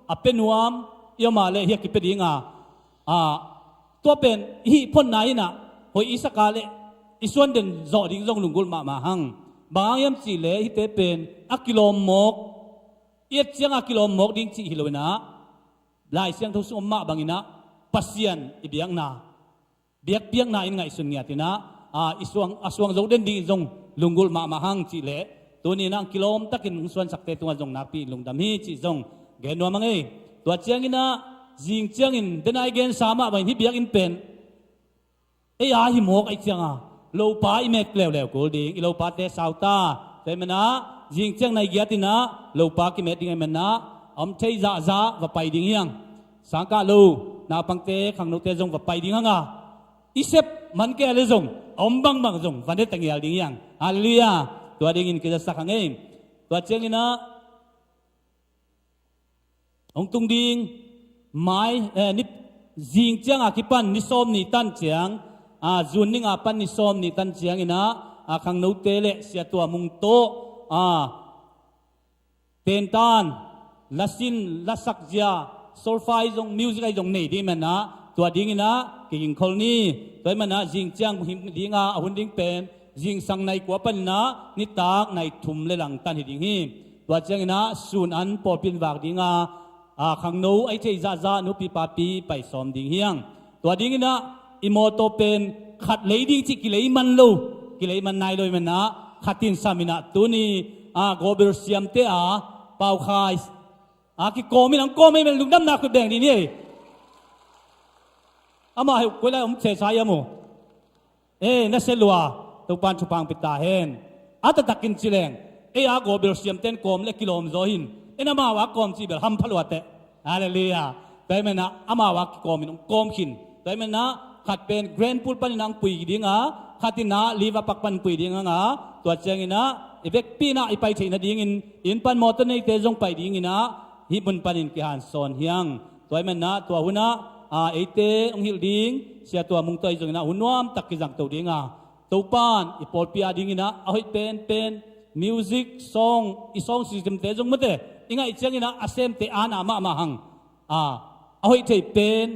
a pia nuam i om a le hih a kipia dinga a, tua pen hih phonna hinah hoih i saka le i suan den zawh ding zong lunggulh mahmah hang. Bang hang hiam cihleh hihte pen a kilawm mawk i et cianga kilawm mawk ding cih hi lo inah Lai Siangtho sung om mah banginah Pasian i biakna biakpiakna in ngaihsun ngiat inah a, i suang, a suang zo den dingin zong lunggulh mahmah hang cihleh tuni inah kilawm takin hong suansakte tungah zong nakpi in lungdam hi cih zong gen nuam a ngei. Tua cianginah zing ciangin denai gensa mah bangin hih biakinn pen ei a hi mawk ahi cianga lopa i met leuleu kul ding, i lopate sau ta. Tua ahih manah zing ciang nai giat inah lopa kimet ding ahih manah a om thei zahzah va pai ding hiang. Sangkah lo naupangte khangnote zong va pai ding hanga i sep man kei a le zong a om bangbang zong va ne ta ngial ding hiang. Halleluiah. Tua dingin kizasak hang ei. Tua cianginah hong tung ding mai, eh, ni zing cianga kipan ni sawm ni tan ciang a, June ni nga pan ni sawm ni tan cianginah a, khangnote le Sia Tua Mung tawh a, tentan lasin lasak zia solfa ahi zong music ahi zong nei ding manah tua dinginah kigingkhol ni. Tua ahih manah zing ciang him dinga a hun ding pen zingsang nai kua paninah nitak nai thum le langtan hi ding hi. Tua cianginah sun an pawlpi in vak dinga a, khangno ahi thei zahzah nupi papi pai sawm ding hiang. Tua dinginah i mawtaw pen khat lei ding cih kilei man lo, kilei man nai lo ahih manah khat in sam inah tuni a, Gobel Siamte a, Paukhai a kikawm in hong kawm ahih man lungdamna khut beng ding hi. Amah heuh koi lai om sesa hiam uh? Eh, na sia lua, Topan thupha hong pia ta hen. A taktakin ci leng ei a Gobel Siamten kawm le kilawm zaw hin. En amau a kawm cih bel hampha lua teh. Halleluiah. Tua ahih manah amau a kikawm in hong kawm khin. Tua ahih manah khat pen Grand Pool paninah hong pui dinga, khat inah Liva Park pan pui ding hanga, tua cianginah i vekpi inah i pai theih nadingin inn pan mawtaw neite zong pai dinginah hih mun panin kihansawn hiang. Tua ahih manah tua hunah a, eite hong hilh ding Sia Tua Mung tawh ahi zonginah hun nuamtak kizangto dinga Topan i pawlpi a dinginah a hoih penpen music song, i song systemte zong mate i ngaih cianginah a semte ana mahmah hang. A, a hoih thei pen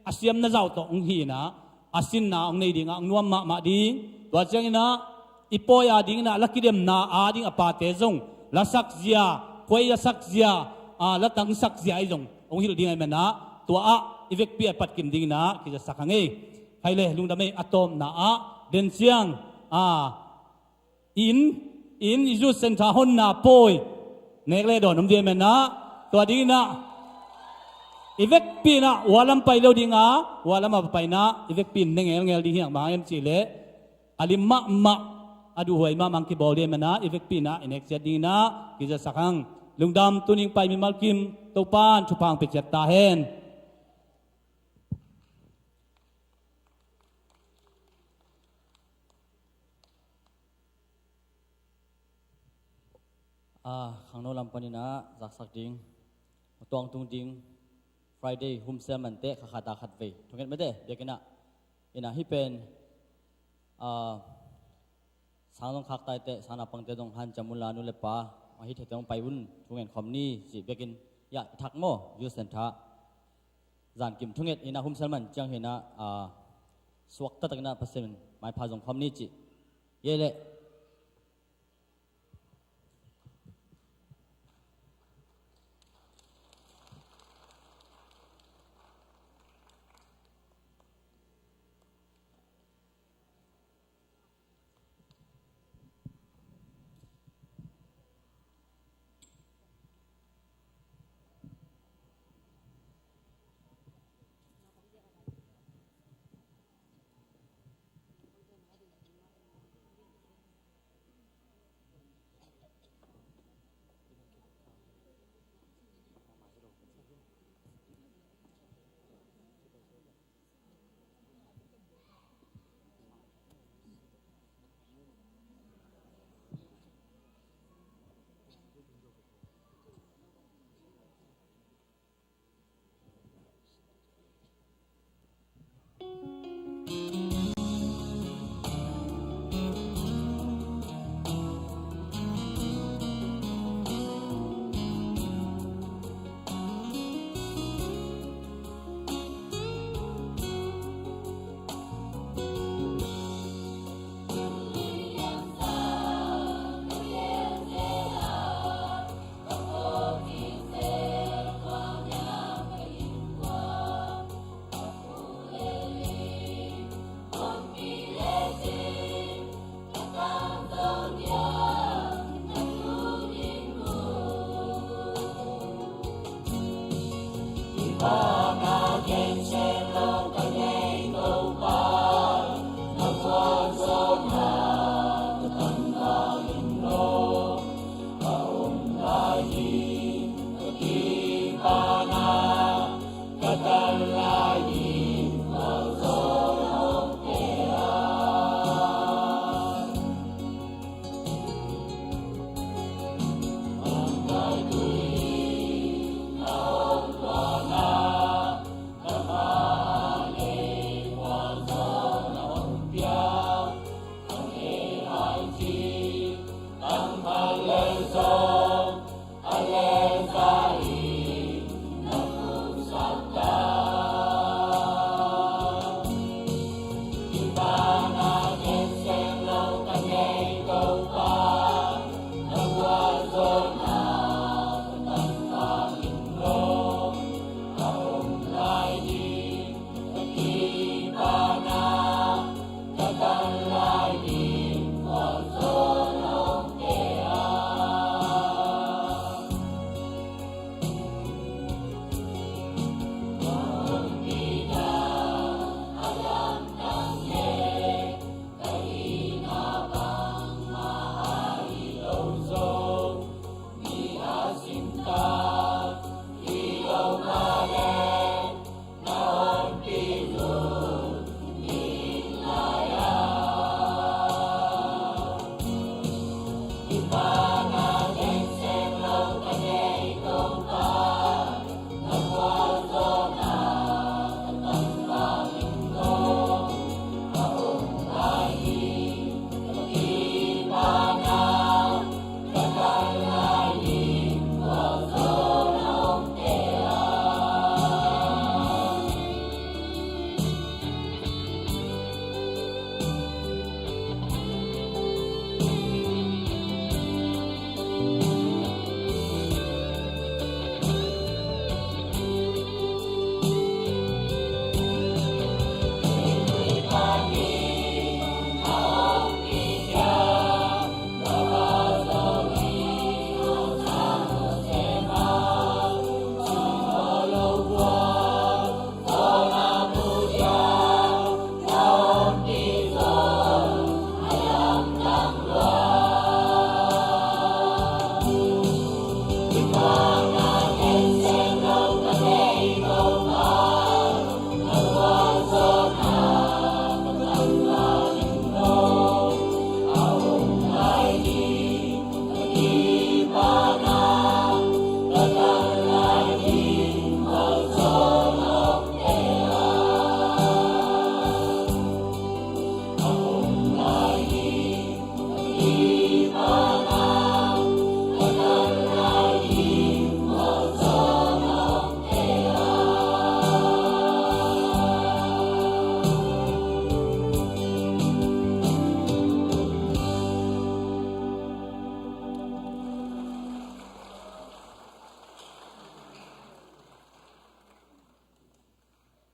a siam na zauh tawh hong hi inah a sinna hong nei dingah hong nuam mahmah ding. Tua cianginah i pawi a dinginah la kidemna a ding a pate zong la sakzia, khuai a sakzia, a, la tang sakzia ahi zong hong hilh ding ahih manah tua ah i vekpi a patkim dinginah kizasak hang ei. Khai le lungdam ei. A tawpna ah den ciang a, inn, inn i zut centre honna pawi nek le dawn om ding ahih manah tua dinginah I vekpi in ah hua lam pai lo ding a, hua lam a paina i vekpi in ne ngelngel ding hi nak mah hang em cih leh, a lim mahmah, a duhhuai mahmah kibawl ding ahih manin ah i vekpi in ah i nek ciat ding in ah kizasak hang. Lungdam. Tuni pai mimal kim Topa'n thupha hong pia ciat ta hen. A, khangno lam panin ah zaksak ding, tuang tung ding, Friday home sermon teh kha khat a khat vei thunget mete biakinn ah. In ah hih pen, a, sang zong khak ta ei teh, sang naupangte zong hanciam un la, nu le pa, a, hih thete hong pai un, thungen khawm ni cih biakinn, ya, i thak maw, youth centre. Zankim thunget in ah home sermon ciang hi in ah, a, suakta takin ah Pasian maipha zong khawm ni cih. Ye leh.